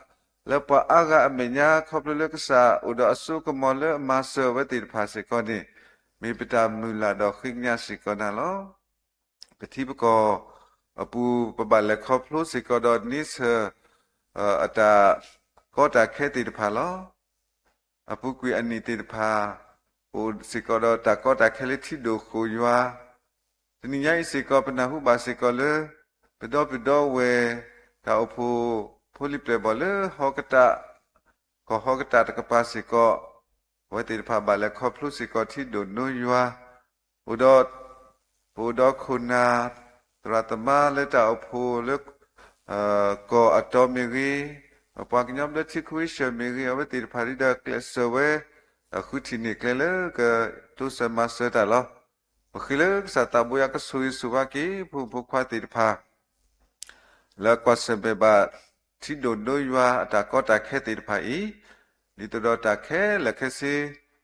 လၢပှၤအါဂၤအမဲာ်ညါ ခီဖျိလၢကစၢ်အိၣ်ဒီးအစိအကမီၤလၢအမၤစၢၤအဝဲသ့ၣ်တဖၣ်စ့ၢ်ကီးန့ၣ် မ့ၢ်ပတၢ်မုၢ်လၢ်ဒီးဃ့ကညးစ့ၢ်ကီးနၤလီၤ. ပထံပကီၢ်အပူၤ ပဘၣ်လဲၤခီဖျိစ့ၢ်ကီးဒီးန့ဆၢၣ် အတၢ်ကီတၢ်ခဲသ့ၣ်တဖၣ်လီၤ. အပူၤကွံာ်အနံၣ်သ့ၣ်တဖၣ် ပအိၣ်စ့ၢ်ကီးဒီးတၢ်ကီတၢ်ခဲလၢထံဒိၣ်ဃိာ်ယွၤ, တနံၤညါအံၤစ့ၢ်ကီး ပနၢ်ဟူဘၣ်စ့ၢ်ကီးလၢ ပဒီပုၢ်ဒီဝဲၢ် တၢ်အိၣ်ဖှိၣ်ဖိလံၤပျဲၢ်ဘီၣ်လၢဟီကတၢၢ် ကီၢ်ဟီကတၢၢ်တကပၤစ့ၢ်ကီး အဝဲသ့ၣ်တဖၣ်ဘၣ်လဲၤခီဖျိစ့ၢ်ကီးထံဒိၣ်နိယွၤ, အိၣ်ဒီး ပအိၣ်ဒီးခိၣ်နၢ် သရၣ်သမါလၢတၢ်အိၣ်ဖှိၣ်လၢ ကီၢ်အတီၤမ့ၢ်ဂ့ၤ, ပပှၤကညီဘျၢထံခဝ့ၡၢၣ်မ့ၢ်ဂ့ၤ, အဝဲသ့ၣ်တဖၣ်ဒ်ဒီးကျဲးစၢးဝဲ ဒီးဃုထံၣ်န့ၢ်ကျဲလၢကတိစၢၤမၤစၢၤတၢ်လီၤ. ပဃ့လၢကစၢ်သးဘိယွၤကဆိၣ်ဂ့ၤဆိၣ်ဝါက့ၤ ဖိမုၣ်ဖိခွါသ့ၣ်တဖၣ် လၢကွၢ်ဆၢၣ်မဲာ်ဘၣ် ထံဒိၣ်နိယွၤအတၢ်ကီတၢ်ခဲသ့ၣ်တဖၣ်အံၤ, ဒ်သိးဒီးတၢ်ခဲလၢာ်ခဲဆ့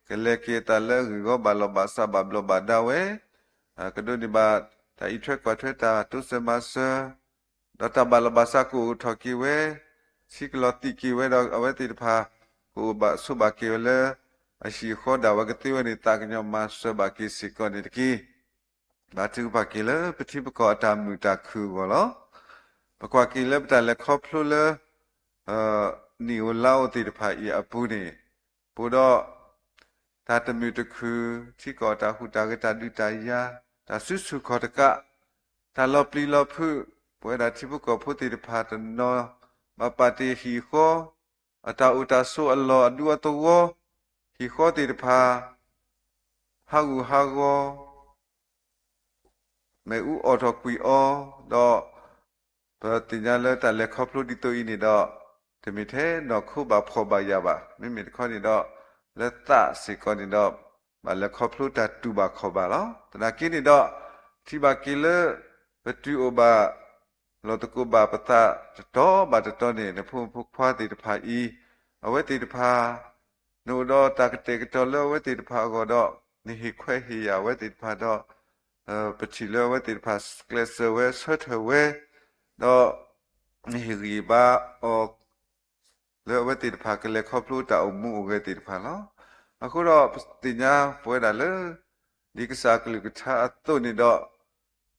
ကလဲၤက့ၤအသးလၢအဂ့ၢ်ဂီၢ်ဘၣ်လီၤဘၣ်စးဘၣ်ဘျီးဘၣ်ဒါဝဲ, ကဒိးန့ၢ်ဘၣ် တၢ်အံးထွဲကွၢ်ထွဲတၢ်တိစၢၤမၤစၢၤ, ဒီးတၢ်ဘၣ်လီၤဘၣ်စးကအိၣ်ထီၣ်က့ၤဝဲ, ထံကလီၤသံးက့ၤဝဲဒီးအဝဲသ့ၣ်တဖၣ် ကအိၣ်ဘၣ်ဆိးဘၣ်က့ၤဝဲလၢ အဟံၣ်အဃီဒၣ်ဝဲကသ့ဝဲန့ၣ် သးကညီၤမၤစၢၤဘၣ်က့ၤစ့ၢ်ကီးန့ၣ်တက့ၢ်. ဘါထုကဖၣ်က့ၤလၢပထံပကီၢ်အတၢ်မုာ်တၢ်ခုၣ်အဂီၢ်လီၤ. ပကွၢ်က့ၤလၢပတၢ်လဲၤခီဖျိလၢ နံၣ်အိၣ်လါအိၣ်သ့ၣ်တဖၣ်အံၤအပူၤန့ၣ်, ပအိၣ်ဒီး တၢ်တမုာ်တခုၣ်, ထံကီၢ်တၢ်ဟူးတၢ်ဂဲၤတၢ်ဒုးတၢ်ယၤ, တၢ်စုဆူၣ်ခီၣ်တကး, တၢ်လီၤပျံၤလီၤဖုး, ပဝဲဒၣ်ထံဖိကီၢ်ဖိသ့ၣ်တဖၣ်တနီၤ ဘၣ်ပာ်တ့ၢ်ဟံၣ်ဃီ, အတၢ်အိၣ်တၢ်ဆိးအလီၢ်အဒူအသဝီ, ဟံၣ်ဃီသ့ၣ်တဖၣ် ဟးဂူာ်ဟးဂီၤ မ့ၣ်အူအီၣ်ထီၣ်ကွံာ်အီၤ, ဒီးပသ့ၣ်ညါလၢတၢ်လဲၤခီဖျိဒ်သိးအံၤန့ၣ်ဒီး တမ့ၢ်ထဲနီၢ်ခိဘၣ်ဖှီၣ်ဘၣ်ယာ်ဘၣ်, မ့မ့ၢ်တခီန့ၣ်ဒီး လၢသးစ့ၢ်ကီးန့ၣ်ဒီး ဘၣ်လဲၤခီဖျိတၢ်တူၢ်ဘၣ်ခီၣ်ဘၣ်လီၤ. သနာ်က့န့ၣ်ဒီး ထံၣ်ဘၣ်က့ၤလၢ ပတုၤအိၣ်ဘၣ် လီၤသကိးဘၣ်ပသးတတီၤဘၣ်တတီၤန့ၣ် နဖိမုၣ်ဖိခွါသ့ၣ်တဖၣ်အံၤ, အဝဲသ့ၣ်တဖၣ် နအိၣ်ဒီးတၢ်ကတဲာ်ကတီၤလၢအဝဲသ့ၣ်တဖၣ်အဂီၢ်ဒီး နဟ့ၣ်ခွဲးဟ့ၣ်ယာ်အဝဲသ့ၣ်တဖၣ်ဒီး ပထံၣ်လၢအဝဲသ့ၣ်တဖၣ်ကျဲးစၢးဝဲဆၢထၢၣ်ဝဲ, ဒီး နဟ့ၣ်ဂံၢ်ဘါအီၤ လၢအဝဲသ့ၣ်တဖၣ်ကလဲၤခီဖျိတၢ်အိၣ်မူအိၣ်ဂဲၤသ့ၣ်တဖၣ်လီၤ. အဃိဒီးပသ့ၣ်ညါပဝဲဒၣ်လၢ ဒ်ကစၢ်အကလုၢ်ကထါအသိးန့ၣ်ဒီး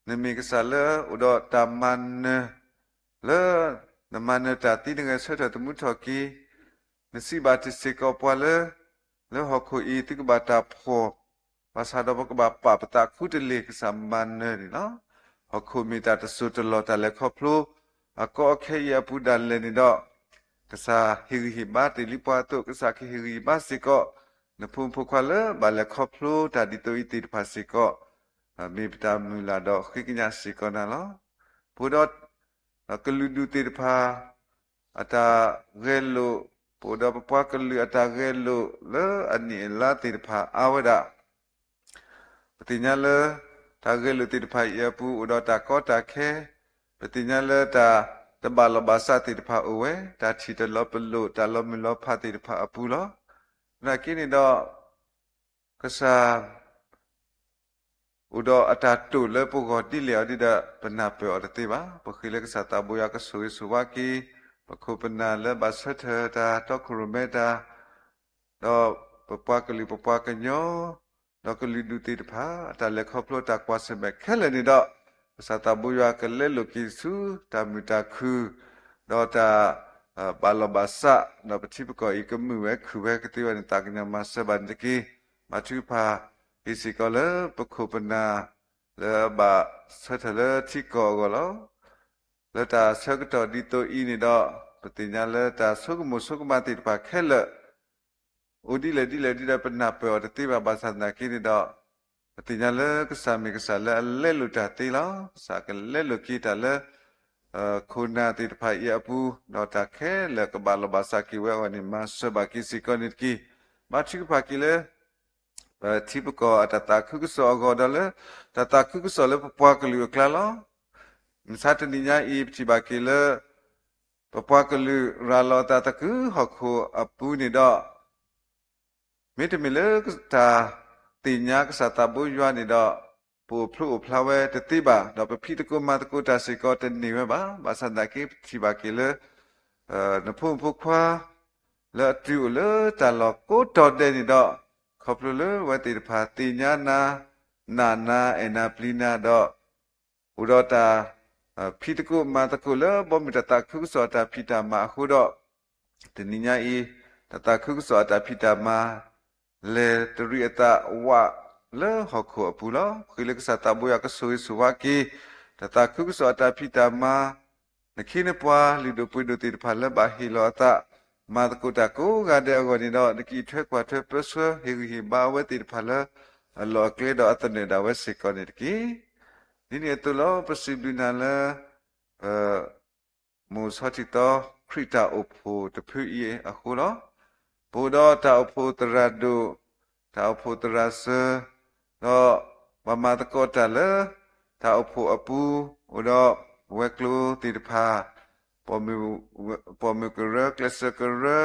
နမ့ၢ်ကစၢ်လၢအိၣ်ဒီးတၢ်မၤနၢၤ လၢ နမၤနၢၤတၢ်သံနဂဲၤဆၢထၢၣ်သမူထီၣ်က့ၤ, နစံးဘၣ်တ့ၢ်စ့ၢ်ကီးပှၤလၢ လၢဟီၣ်ခိၣ်အံၤသုကဘၣ်တၢ်ဖှီၣ်, ဘၣ်ဆၣ်ဒီးပကဘၣ်ပာ်ပသးခူတလ့ၢ် ကစၢ်မၤနၢၤန့ၣ်လီၤ. ဟီၣ်ခိၣ်မ့ၢ်တၢ်တစိၢ်တလီၢ် တၢ်လဲၤခီဖျိ အကီအခဲအံၤအပူၤဒၣ်လဲာ်န့ၣ်ဒီး ကစၢ်ဟ့ၣ်ဂံၢ်ဟ့ၣ်ဘါတ့ၢ်လံပှၤအသိး ကစၢ်ကဟ့ၣ်ဂံၢ်ဟ့ၣ်ဘါစ့ၢ်ကီး နဖိမုၣ်ဖိခွါလၢဘၣ်လဲၤခီဖျိတၢ်ဒ်သိးအံၤသ့ၣ်တဖၣ်စ့ၢ်ကီး မ့ၢ်ပတၢ်မုၢ်လၢ်ဒီးဃ့ကညးစ့ၢ်ကီးနၤလီၤ. ပအိၣ်ဒီး ကလုာ်ဒူၣ်သ့ၣ်တဖၣ် အတၢ်ဂဲၤလိာ်, ပအိၣ်ဒီးပပှၤကလုာ်အတၢ်ဂဲၤလိာ်လၢအနံၣ်အလါသ့ၣ်တဖၣ်အါဝဲဒၣ် ပသ့ၣ်ညါလၢ တၢ်ဂဲၤလိာ်သ့ၣ်တဖၣ်အံၤအပူၤ အိၣ်ဒီးတၢ်ကီတၢ်ခဲ, ပသ့ၣ်ညါလၢတၢ်တဘၣ်လီၤဘၣ်စးသ့ၣ်တဖၣ်အိၣ်ဝဲ, တၢ်ထံၣ်တလီၤပလိာ် တၢ်လီၤမုၢ်လီၤဖးသ့ၣ်တဖၣ်အပူၤလီၤ. သနာ်က့န့ၣ်ဒီး ကစၢ် အိၣ်ဒီးအတၢ်တိာ်လၢပဂီၢ်ဒ်လဲၣ်အီၤဒ်ဒီး ပနၢ်ပၢၢ်အီၤတသ့ဘၣ်. ပဃ့လၢကစၢ်သးဘိယွၤကဆိၣ်ဂ့ၤဆိၣ်ဝါက့ၤ ပခိၣ်ပနၢ်လၢဘၣ်ဆၢထၢၣ်တၢ် တီခိၣ်ရိၣ်မဲတၢ် ဒီးပပှၤကလုာ်ပပှၤကညီ ဒီးကလုာ်ဒူၣ်သ့ၣ်တဖၣ် အတၢ်လဲၤခီဖျိတၢ်ကွၢ်ဆၢၣ်မဲာ်ခဲလၢာ်န့ၣ်ဒီး ကစၢ်သးဘိယွၤကလဲလိာ်က့ၤဆူတၢ်မုာ်တၢ်ခုၣ် ဒီးတၢ် ဘၣ်လီၢ်ဘၣ်စး ဒီးပထံပကီၢ်အံၤကမုာ်ဝဲခုၣ်ဝဲကသ့ဝဲန့ၣ် သးကညီၤမၤစၢၤဘၣ်န့ၣ်တက့ၢ်. ဘါထုကဖၣ်က့ၤစ့ၢ်ကီးလၢပခိၣ်ပနၢ် လၢအဘၣ်ဆၢထၢၣ်လၢထံကီၢ်အဂီၢ်လီၤ. လၢတၢ်ဆၢကတီၢ်ဒ်သိးအံၤန့ၣ်ဒီး ပသ့ၣ်ညါလၢတၢ်ဆိကမိၣ်ဆိကမးသ့ၣ်တဖၣ်ခဲလၢာ် အိၣ်ဒ်လဲၣ်ဒ်လဲၣ်ဒ်ဒီးပနၢ်ပၢၢ်အီၤတသ့ဘၣ် ဘၣ်ဆၣ်သနာ်က့န့ၣ်ဒီး ပသ့ၣ်ညါလၢကစၢ်မ့ၢ်ကစၢ်လၢအလဲလိာ်တၢ်သ့လီၤ. ကစၢ်ကလဲလိာ်က့ၤတၢ်လၢ ခိၣ်နၢ်သ့ၣ်တဖၣ်အံၤအပူၤ ဒီးတၢ်ခဲလၢာ်ကဘၣ်လီၢ်ဘၣ်စးက့ၤဝဲအဂီၢ်န့ၣ် မၤစၢၤဘၣ်က့ၤစ့ၢ်ကီးန့ၣ်တက့ၢ်. ဘါထုကဖၣ်က့ၤလၢ ပထံပကီၢ်အတၢ်သးခုကစီၣ်အဂီၢ်ဒီးလၢ တၢ်သးခုကစီၣ်လၢပပှၤကလုာ်အကျါလီၤ. မုၢ်ဆါတနံၤညါအံၤ ပထံၣ်ဘၣ်က့ၤလၢ ပပှၤကလုာ်ရၤလီၤအသးသကုၤဟီၣ်ခိၣ်အပူၤန့ၣ်ဒီး မ့တမ့ၢ်လၢတၢ်သ့ၣ်ညါကစၢ်သးဘိယွၤန့ၣ်ဒီး ပအိၣ်ဖျိအိၣ်ဖျါဝဲတသ့ဘၣ်, ဒီးပဖံးသကိးမၤသကိးတၢ်စ့ၢ်ကီးတန့ၢ်ဝဲဘၣ်. ဘၣ်ဆၣ်သနာ်က့ ပထံၣ်ဘၣ်က့ၤလၢ နဖိမုၣ်ဖိခွါ လၢအတုၤအိၣ်လၢတၢ်လီၢ်ကိးတီၤဒဲးန့ၣ်ဒီး ခီဖျိလၢအဝဲသ့ၣ်တဖၣ်သ့ၣ်ညါနၤ, နာ်နၤ, အဲၣ်နၤပျံၤနၤဒီး အိၣ်ဒီးတၢ်ဖံးသကိးမၤသကိးလၢဘီမုၢ်တၢ်သးခုကစီၣ်အတၢ်ဖံးတၢ်မၤအဃိဒီး တနံၤညါအံၤ တၢ်သးခုကစီၣ်အတၢ်ဖံးတၢ်မၤ လဲၤတရံးအသးဝးလၢဟီၣ်ခိၣ်အပူၤလီၤ. ပဃ့လၢကစၢ်သးဘိယွၤကဆိၣ်ဂ့ၤဆိၣ်ဝါက့ၤ တၢ်သးခုကစီၣ်အတၢ်ဖံးတၢ်မၤ နခ့နပှၤလုၢ်ဒိၣ်ပှ့ၤဒိၣ်သ့ၣ်တဖၣ်လၢဘၣ်ဟ့ၣ်လီၤအသး မၤသကိးတၢ်ကိးဂၤဒဲးအဂီၢ်န့ၣ်ဒီး နကအံးထွဲကွၢ်ထွဲပၢဆှၢဟ့ၣ်ဂံၢ်ဟ့ၣ်ဘါအဝဲသ့ၣ်တဖၣ်လၢ အလီၢ်အကျဲဒီးအသနၢၣ်ဒၣ်ဝဲစ့ၢ်ကီးန့ၣ်တက့ၢ်. ဒ်န့ၣ်အသိးလီၤ ပစံးဘျုးနၤလၢ ပ မိၢ်ဆီထံသီ ခရံာ်တၢ်အိၣ်ဖှိၣ်တဖုအံၤအဃိလီၤ. ပအိၣ်ဒီးတၢ်အိၣ်ဖှိၣ်သရၣ်ဒိၣ်, တၢ်အိၣ်ဖှိၣ်သရၣ်စၢၤ, ဒီးပှၤမၤသကိးတၢ်လၢ တၢ်အိၣ်ဖှိၣ်အပူၤ, အိၣ်ဒီးဝဲၤကျိၤသ့ၣ်တဖၣ်, ပိာ်မုၣ်ကရၢ, ကျဲးစၢးကရၢ,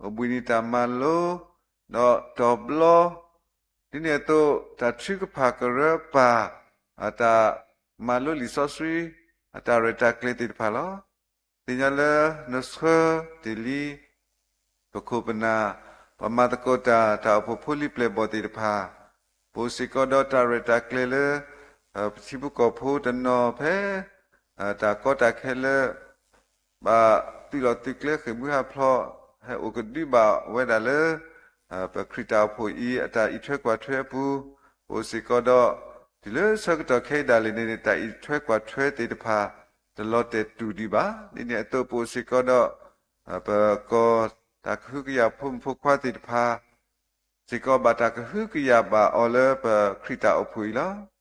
အိၣ်ဘှံးနံၤတၢ်မၤလိ, ဒီးတီၤဘျီ ဒ်န့ၣ်အသိး တၢ်ထုကဖၣ်ကရၢပၢ် အတၢ်မၤလိလံာ်စီဆှံ အတၢ်ရဲၣ်တၢ်ကျဲၤသ့ၣ်တဖၣ်လီၤ. သ့ၣ်ညါလၢနဆှၢတ့ၢ်လံ ပခိၣ်ပနၢ် ပှၤမၤသကိးတၢ် တၢ်အိၣ်ဖှိၣ်ဖိလံၤပျဲၢ်ဘီၣ်သ့ၣ်တဖၣ်, ပအိၣ်စ့ၢ်ကီးဒီးတၢ်ရဲၣ်တၢ်ကျဲၤလၢ ပထံဖိကီၢ်ဖိတနီၤဖဲ တၢ်ကီတၢ်ခဲလၢ ဘၣ်သုးလီၢ်သုးကျဲဃ့ၢ်မှံဟးဖျိး ဟဲအိၣ်ကဒုဘၣ်ဝဲဒၣ်လၢ ပခရံာ်တၢ်အိၣ်ဖှိၣ်အံၤ အတၢ်အံးထွဲကွၢ်ထွဲအပူၤ, ပအိၣ်စ့ၢ်ကီးဒီး တုၤလၢဆၢကတီၢ်ခဲအံၤဒၣ်လဲာ်န့ၣ် တၢ်အံးထွဲကွၢ်ထွဲသ့ၣ်တဖၣ် တလီၤတဲာ်တူာ်ဒံးဘၣ်. ဒ်န့ၣ်အသိး ပအိၣ်စ့ၢ်ကီးဒီး ပကီၢ်တၢ်ကဟုကယာ်ဖိမုၣ်ဖိခွါသ့ၣ်တဖၣ် စ့ၢ်ကီးဘၣ်တၢ်ကဟုကယာ်ဘၣ်အီၤလၢပခရံာ်တၢ်အိၣ်ဖှိၣ်အံၤလီၤ.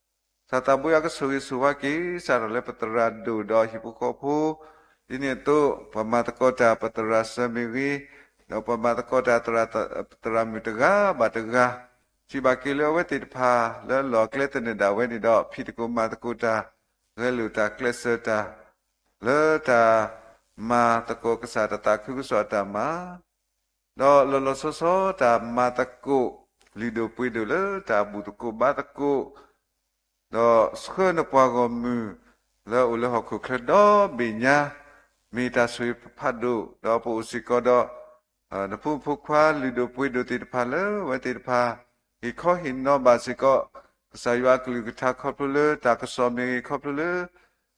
ကစၢ်သးဘိယွၤကဆိၣ်ဂ့ၤဆိၣ်ဝါက့ၤ စးထီၣ်လၢပသရၣ်ဒိၣ်ဒီးဟံၣ်ဖိဃီဖိ, ဒ်န့ၣ်အသိး ပှၤမၤသကိးတၢ် ပသရၣ်စၢၤမ့ၢ်ဂ့ၤ, ဒီးပှၤမၤသကိးတၢ် သရၣ်မုၣ်တဂၤဘၣ်တဂၤ, ထံၣ်ဘၣ်က့ၤလၢအဝဲသ့ၣ်တဖၣ် လၢလီၢ်အကျဲသနၢၣ်ဒၣ်ဝဲန့ၣ်ဒီး ဖံးသကိးမၤသကိးတၢ်, ဂဲၤလိာ်တၢ်ကျဲးစၢးတၢ် လၢတၢ်မၤသကိးကစၢ်တၢ်သးခုကစီၣ်အတၢ်မၤ ဒီးလီၤလီၤဆီဆီတၢ်မၤသကိး လုၢ်ဒိၣ်ပှ့ၤဒိၣ်လၢတၢ်ဘူၣ်သကိးဘါသကိး, ဒီးဆှၢနပှၤဂီၢ်မုၢ် လၢအအိၣ်လၢဟီၣ်ခိၣ်ချၢဒီဘ့ၣ်ညါ, မ့ၢ်တၢ်ဆိၣ်ဂ့ၤဖးဒိၣ်, ဒီးပအိၣ်စ့ၢ်ကီးဒီး နဖိမုၣ်ဖိခွါလုၢ်ဒိၣ်ပှ့ၤဒိၣ်သ့ၣ်တဖၣ်လၢ အဝဲသ့ၣ်တဖၣ် ဟ့ၣ်ခီဟ့ၣ်နီၤဘၣ်စ့ၢ်ကီး ကစၢ်ယွၤအကလုၢ်ကထါခီဖျိလၢတၢ်ကစီၣ်မ့ၢ်ဂ့ၤ, ခီဖျိလၢ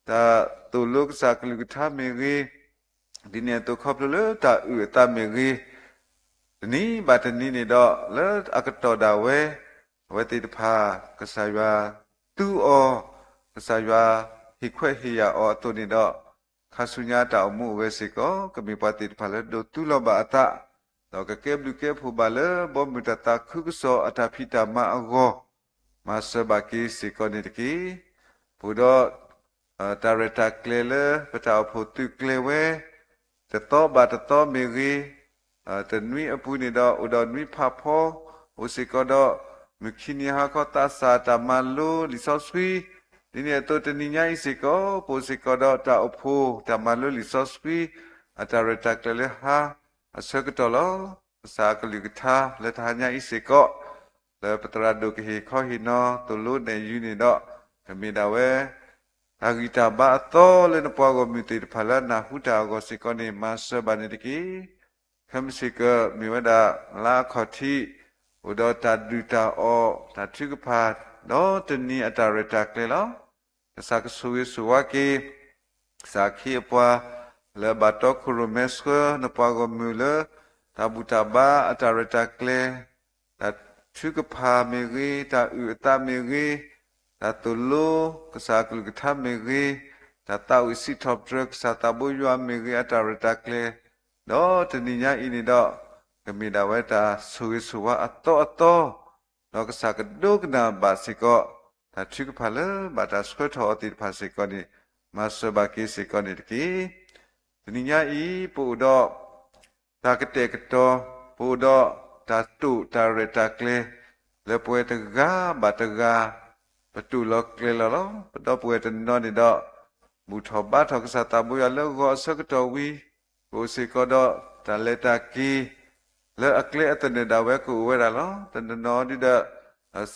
တၢ်သိၣ်လိကစၢ်ကလုၢ်ကထါမ့ၢ်ဂ့ၤ, ဒ်န့ၣ်အသိးခီဖျိလၢတၢ်အုၣ်အသးမ့ၢ်ဂ့ၤ, တနံၤဘၣ်တနံၤန့ၣ်ဒီး လၢအကတီၢ်ဒၣ်ဝဲ, အဝဲသ့ၣ်တဖၣ် ကစၢ်ယွၤသူအီၤ, ကစၢ်ယွၤဟ့ၣ်ခွဲးဟ့ၣ်ယာ်အီၤအသိးန့ၣ်ဒီး ခါဆူညါတၢ်အိၣ်မူအိၣ်ဂဲၤစ့ၢ်ကီး ကမ့ၢ်ပှၤသ့ၣ်တဖၣ်လၢဒိးသူလီၤဘၣ်အသး, ဒီးကကဲဘျုးကဲဖှိၣ်ဘၣ်လၢဘီမုၢ်တၢ်သးခုကစီၣ်အတၢ်ဖံးတၢ်မၤအဂီၢ်, မၤစၢၤဘၣ်က့ၤစ့ၢ်ကီးန့ၣ်တက့ၢ်. ပအိၣ်ဒီး တၢ်ရဲၣ်တၢ်ကျဲၤလၢပတၢ်အိၣ်ဖှိၣ်သုးကျဲၤဝဲ တသီဘၣ်တသီမ့ၢ်ဂ့ၤ, တနွံအပူၤန့ၣ်ဒီး အိၣ်ဒီးနွံဖးဖီ, အိၣ်စ့ၢ်ကီးဒီး မုၢ်ခံနံၤဟါခီသးစၢ်တၢ်မၤလိလံာ်စီဆှံ, ဒ်န့ၣ်အသိးတနံၤညါအံၤစ့ၢ်ကီး ပအိၣ်စ့ၢ်ကီးဒီးတၢ်အိၣ်ဖှိၣ်တၢ်မၤလိလံာ်စီဆှံ အတၢ်ရဲၣ်တၢ်ကျဲၤလၢဟါအဆၢကတီၢ်လီၤ. ကစၢ်အကလုၢ်ကထါလၢတဟါညါအံၤစ့ၢ်ကီး လၢပသရၣ်ဒိၣ်ကဟ့ၣ်ခီဟ့ၣ်နီၤသိၣ်လိနဲၣ်ယုၤန့ၣ်ဒီး ကမ့ၢ်ဒၣ်ဝဲ တၢ်ဂံၢ်တၢ်ဘါအသီလၢနပှၤဂီၢ်မုၢ်သ့ၣ်တဖၣ်လၢအနၢ်ဟူတၢ်အဂီၢ်စ့ၢ်ကီးန့ၣ် မၤစၢၤဘၣ်န့ၣ်တက့ၢ်. ခဲမုၢ်ဆ့ၣ်ကၢ မ့ၢ်ဝဲဒၣ်လါအခီၣ်ထံး, အိၣ်ဒီးတၢ်ဒုၣ်တၢ်အီၣ် တၢ်ထုကဖၣ် ဒီးတနံၤအတၢ်ရဲၣ်တၢ်ကျဲၤလီၤ. ကစၢ်ကဆိၣ်ဂ့ၤဆိၣ်ဝါက့ၤ ကစၢ်ခ့အပှၤ လၢအဘၣ်တီခိၣ်ရိၣ်မဲဆှၢ နပှၤဂီၢ်မုၢ်လၢ တၢ်ဘူၣ်တၢ်ဘါအတၢ်ရဲၣ်တၢ်ကျဲၤ, တၢ်ထုကဖၣ်မ့ၢ်ဂ့ၤ, တၢ်အုၣ်အသးမ့ၢ်ဂ့ၤ, တၢ်သိၣ်လိကစၢ်အကလုၢ်ကထါမ့ၢ်ဂ့ၤ, တၢ်သးဝံၣ်စံးထီၣ်ပတြၢၤကစၢ်သးဘိယွၤမ့ၢ်ဂ့ၤ အတၢ်ရဲၣ်တၢ်ကျဲၤ, ဒီးတနံၤညါအံၤန့ၣ်ဒီး ကမ့ၢ်ဒၣ်ဝဲတၢ်ဆိၣ်ဂ့ၤဆိၣ်ဝါအသီအသီ ဒီးကစၢ်ကဒိကနၣ်ဘၣ်စ့ၢ်ကီး တၢ်ထုကဖၣ်လၢဘၣ်တၢ်ဆှၢထီၣ်အီၤသ့ၣ်တဖၣ်စ့ၢ်ကီးန့ၣ် မၤစၢၤဘၣ်က့ၤစ့ၢ်ကီးန့ၣ်တက့ၢ်. တနံၤညါအံၤ ပအိၣ်ဒီး တၢ်ကတဲာ်ကတီၤ, ပအိၣ်ဒီးတၢ်တိာ်တၢ်ရဲၣ်တၢ်ကျဲၤ လၢပဝဲတဂၤဘၣ်တဂၤ ပတိာ်လီၤကျဲၤလီၤလီၤ. ပဒီပုၢ်ဝဲၢ်တနီၤန့ၣ်ဒီး ဘူၣ်ထီၣ်ဘါထီၣ်ကစၢ်သးဘိယွၤလၢဂီၤအဆၢကတီၢ်ဝံၤ ကအိၣ်စ့ၢ်ကီးဒီးတၢ်လဲၤတၢ်က့ၤ လၢအကျဲအသနၢၣ်ဒၣ်ဝဲကအိၣ်ဝဲဒၣ်လီၤ. တနီၤနီၤဒုဒီး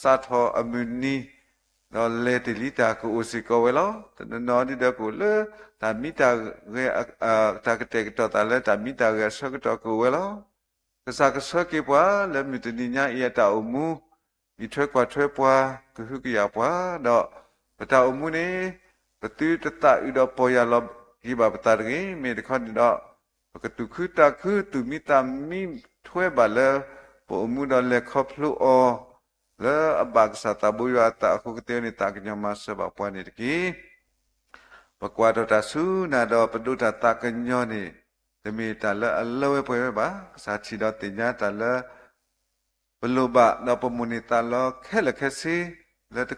စးထီၣ်အမုၢ်နံၤ ဒီးလဲၤတ့ၢ်လံတၢ်ကအိၣ်စ့ၢ်ကီးဝဲလီၤ. တနီၤနီၤဒုဒီးကအိၣ်လၢ တၢ်မံတၢ်ဂဲၤ တၢ်ကတဲာ်ကတီၤသးလၢတၢ်မံတၢ်ဂဲၤအဆၢကတီၢ်ကအိၣ်ဝဲလီၤ. ကစၢ်ကဆှၢက့ၤပှၤလၢမုၢ်တနံၤညါအံၤအတၢ်အိၣ်မူ အံးထွဲကွၢ်ထွဲပှၤ ကဟုကယာ်ပှၤ ဒီးပတၢ်အိၣ်မူန့ၣ် ပသုတသးအုးဒီးပီၢ်ယၢ်လီၤက့ၤဘၣ်ပသးတဂ့ၤ. မ့ၢ်တခီန့ၣ်ဒီး ပကသူၣ်ခုသးခု သူၣ်မံသးမံထွဲဘၣ်လၢ ပအိၣ်မူဒီးလဲၤခီဖျိအီၤ လၢအဘၣ်ကစၢ်သးဘိယွၤအသးအဃိကသ့န့ၣ် သးကညီၤမၤစၢၤဘၣ်ပှၤန့ၣ်တက့ၢ်. ပကွၢ်ထီၣ်တၢ်ဆူနၤဒီးပဒိးတၢ်သးကညီၤန့ၣ် တမ့ၢ်တၢ်လၢအလၢဝဲပှဲၤဝဲဘၣ်. ကစၢ်ထံၣ်ဒီးသ့ၣ်ညါတၢ်လၢ ပလိၣ်ဘၣ် ဒီးပမိၣ်န့ၢ်သးလီခဲလၢာ်ခဲဆ့ လၢတ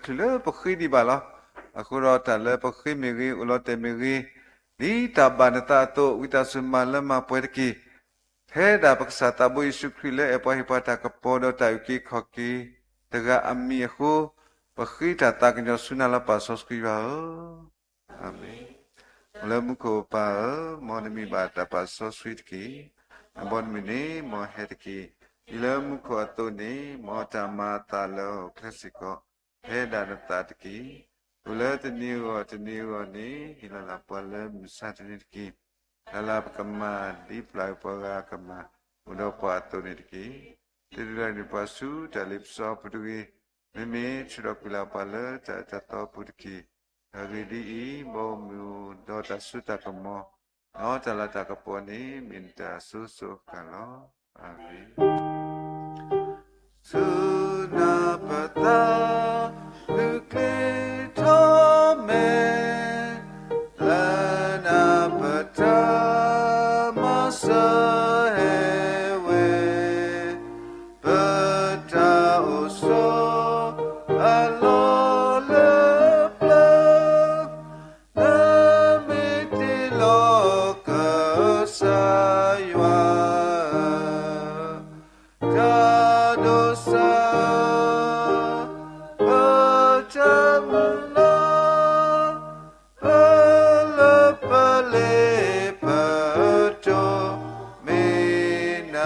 ချုးလၢပဃ့ဒံးဘၣ်လီၤ. အဃိဒီးတၢ်လၢပဃ့မ့ၢ်ဂ့ၤ အိၣ်လီၤတဲာ်မ့ၢ်ဂ့ၤ ဒ်တၢ်ဘၣ်နသးအသိး ဝံသးစူၤမၤလၢမၤပှဲၤတက့ၢ်. ဖဲဒၣ်ပကစၢ်သးဘိယ့ၣ်ၡူးခရံာ်လၢအဲၣ်ပှၤဟ့ၣ်ပှၤတၢ်ကပီၤဒီးတၢ်အုၣ်က့ၤခီၣ်က့ၤတဂၤအမံၤအဃိ ပဃ့တၢ်သးကညီၤဆူနၤလီၤ ပၢ်စီဆှံယွၤဧၢ. အၤမ့ၣ်. အိၣ်လၢမူခိၣ်ပၢ်ဧၢ, မ်နမံၤဘၣ်တၢ်ပၢ်စီဆှံတက့ၢ်. နဘီနမုၢ်န့ၣ် မ်ဟဲတက့ၢ်. ဒ်လၢမူခိၣ်အသိးန့ၣ် မ်တၢ်မၤအသးလၢဟီၣ်ခိၣ်ချၢစ့ၢ်ကီး ဖဲဒၣ်နသးတက့ၢ်. အိၣ်လၢတနံၤအဂီၢ်တနံၤအဂီၢ်န့ၣ် ဟ့ၣ်လီၤလၢပှၤလၢမုၢ်မဆါတနံၤတက့ၢ်. တၢ်လၢပကမၤ ဒ်ပျၢ်ပှၤဂၤကမၤ အိၣ်ဒီးပှၤအသိးန့ၣ်တက့ၢ်. သုတလဲၤနုာ်ပှၤဆူတၢ်လ့ပစီအပူၤတဂ့ၤ. မ့မ့ၢ်ထုးထီၣ်ကွံာ်လၢပှၤလၢတၢ်အၢတၢ်သီအပူၤတက့ၢ်. အဂ့ၢ်ဒ်အံၤ, မ်ပအိၣ်မူဒီးတၢ်စိတၢ်ကမီၤ ဒီးတၢ်လၤတၢ်ကပီၤန့ၣ် မ့ၢ်နတၢ်အစိၤစိၤအဃၣ်လီၤ. အၤမ့ၣ်. ဆူနၤပသး မုၢ်ကျ့ထီၣ်မဲာ် လၢနၤပတၢ်မၤစၢၤဟဲဝဲ ပတၢ်အိၣ်ဆိးအလီၢ်လၢပျၢၤ နမ့ၢ်တ့လီၤကစၢ်ယွၤ တၢ်ဒိးစၢ် ပတၢ်မုၢ်လၢ် ပလၢပလ့ပတိၢ်မ့ၢ်နၤ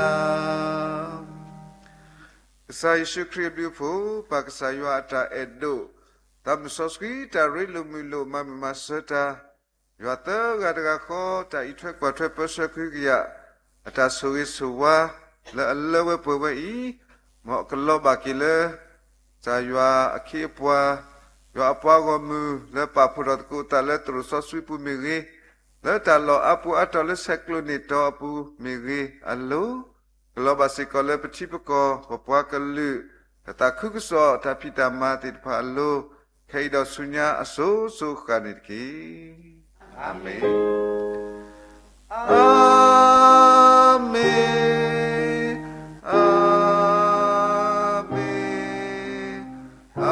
ကစၢ်ယ့ၣ်ၡူးခရံာ်အဘျုးအဖှိၣ်, ပၢ်ကစၢ်ယွၤအတၢ်အဲၣ်ဒိၣ်, သးမုၢ်စီဆှံတၢ်ရ့လိာ်မုာ်လိာ်မၤမုာ်မၤဆၢတၢ်, ယွၤသၢဂၤတဂၤဃီ တၢ်အံးထွဲကွၢ်ထွဲပၢဆှၢကဟုကယာ်, အတၢ်ဆိၣ်ဂ့ၤဆိၣ်ဝါ လၢအလၢဝဲပှဲၤဝဲအံၤ, မ်ကလီၤဘၣ်က့ၤလၢ ကစၢ်ယွၤအခ့အပှၤ, ယွၤအပှၤဂီၢ်မုၢ် လၢပာ်ဖှိၣ်ထီၣ်သကိးသးလၢသရိာ်စီဆှံပူၤမ့ၢ်ဂ့ၤ, လၢတၢ်လီၢ်အါပူၤအါတီၤလၢဆဲးကျိးန့ၢ်တီၤအပူၤမ့ၢ်ဂ့ၤအလိၤ, ကလီၤဘၣ်စ့ၢ်ကီးလၢပထံပကီၢ် ပပှၤကလုာ် တၢ်သးခုကစီၣ် တၢ်ဖံးတၢ်မၤသ့ၣ်တဖၣ်အလိၤ, ခဲအံၤဒီးဆူညါအစိၤစိၤအဃၣ်န့ၣ်တက့ၢ်. အၤမ့ၣ်. အၤမ့ၣ်, အၤမ့ၣ်, အၤ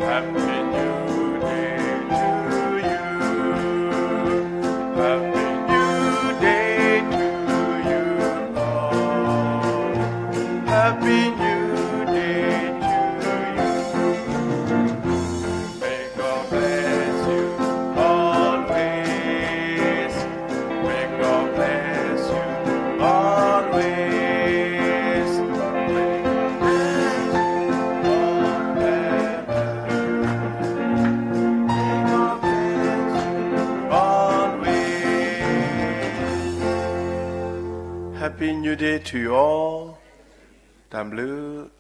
Happy New Day to you. Happy New Day to you. Happy New Day to you all. Happy New Day to you. May God bless you always. May God bless you always. Happy New Day to you all. တၢ်ဘျုး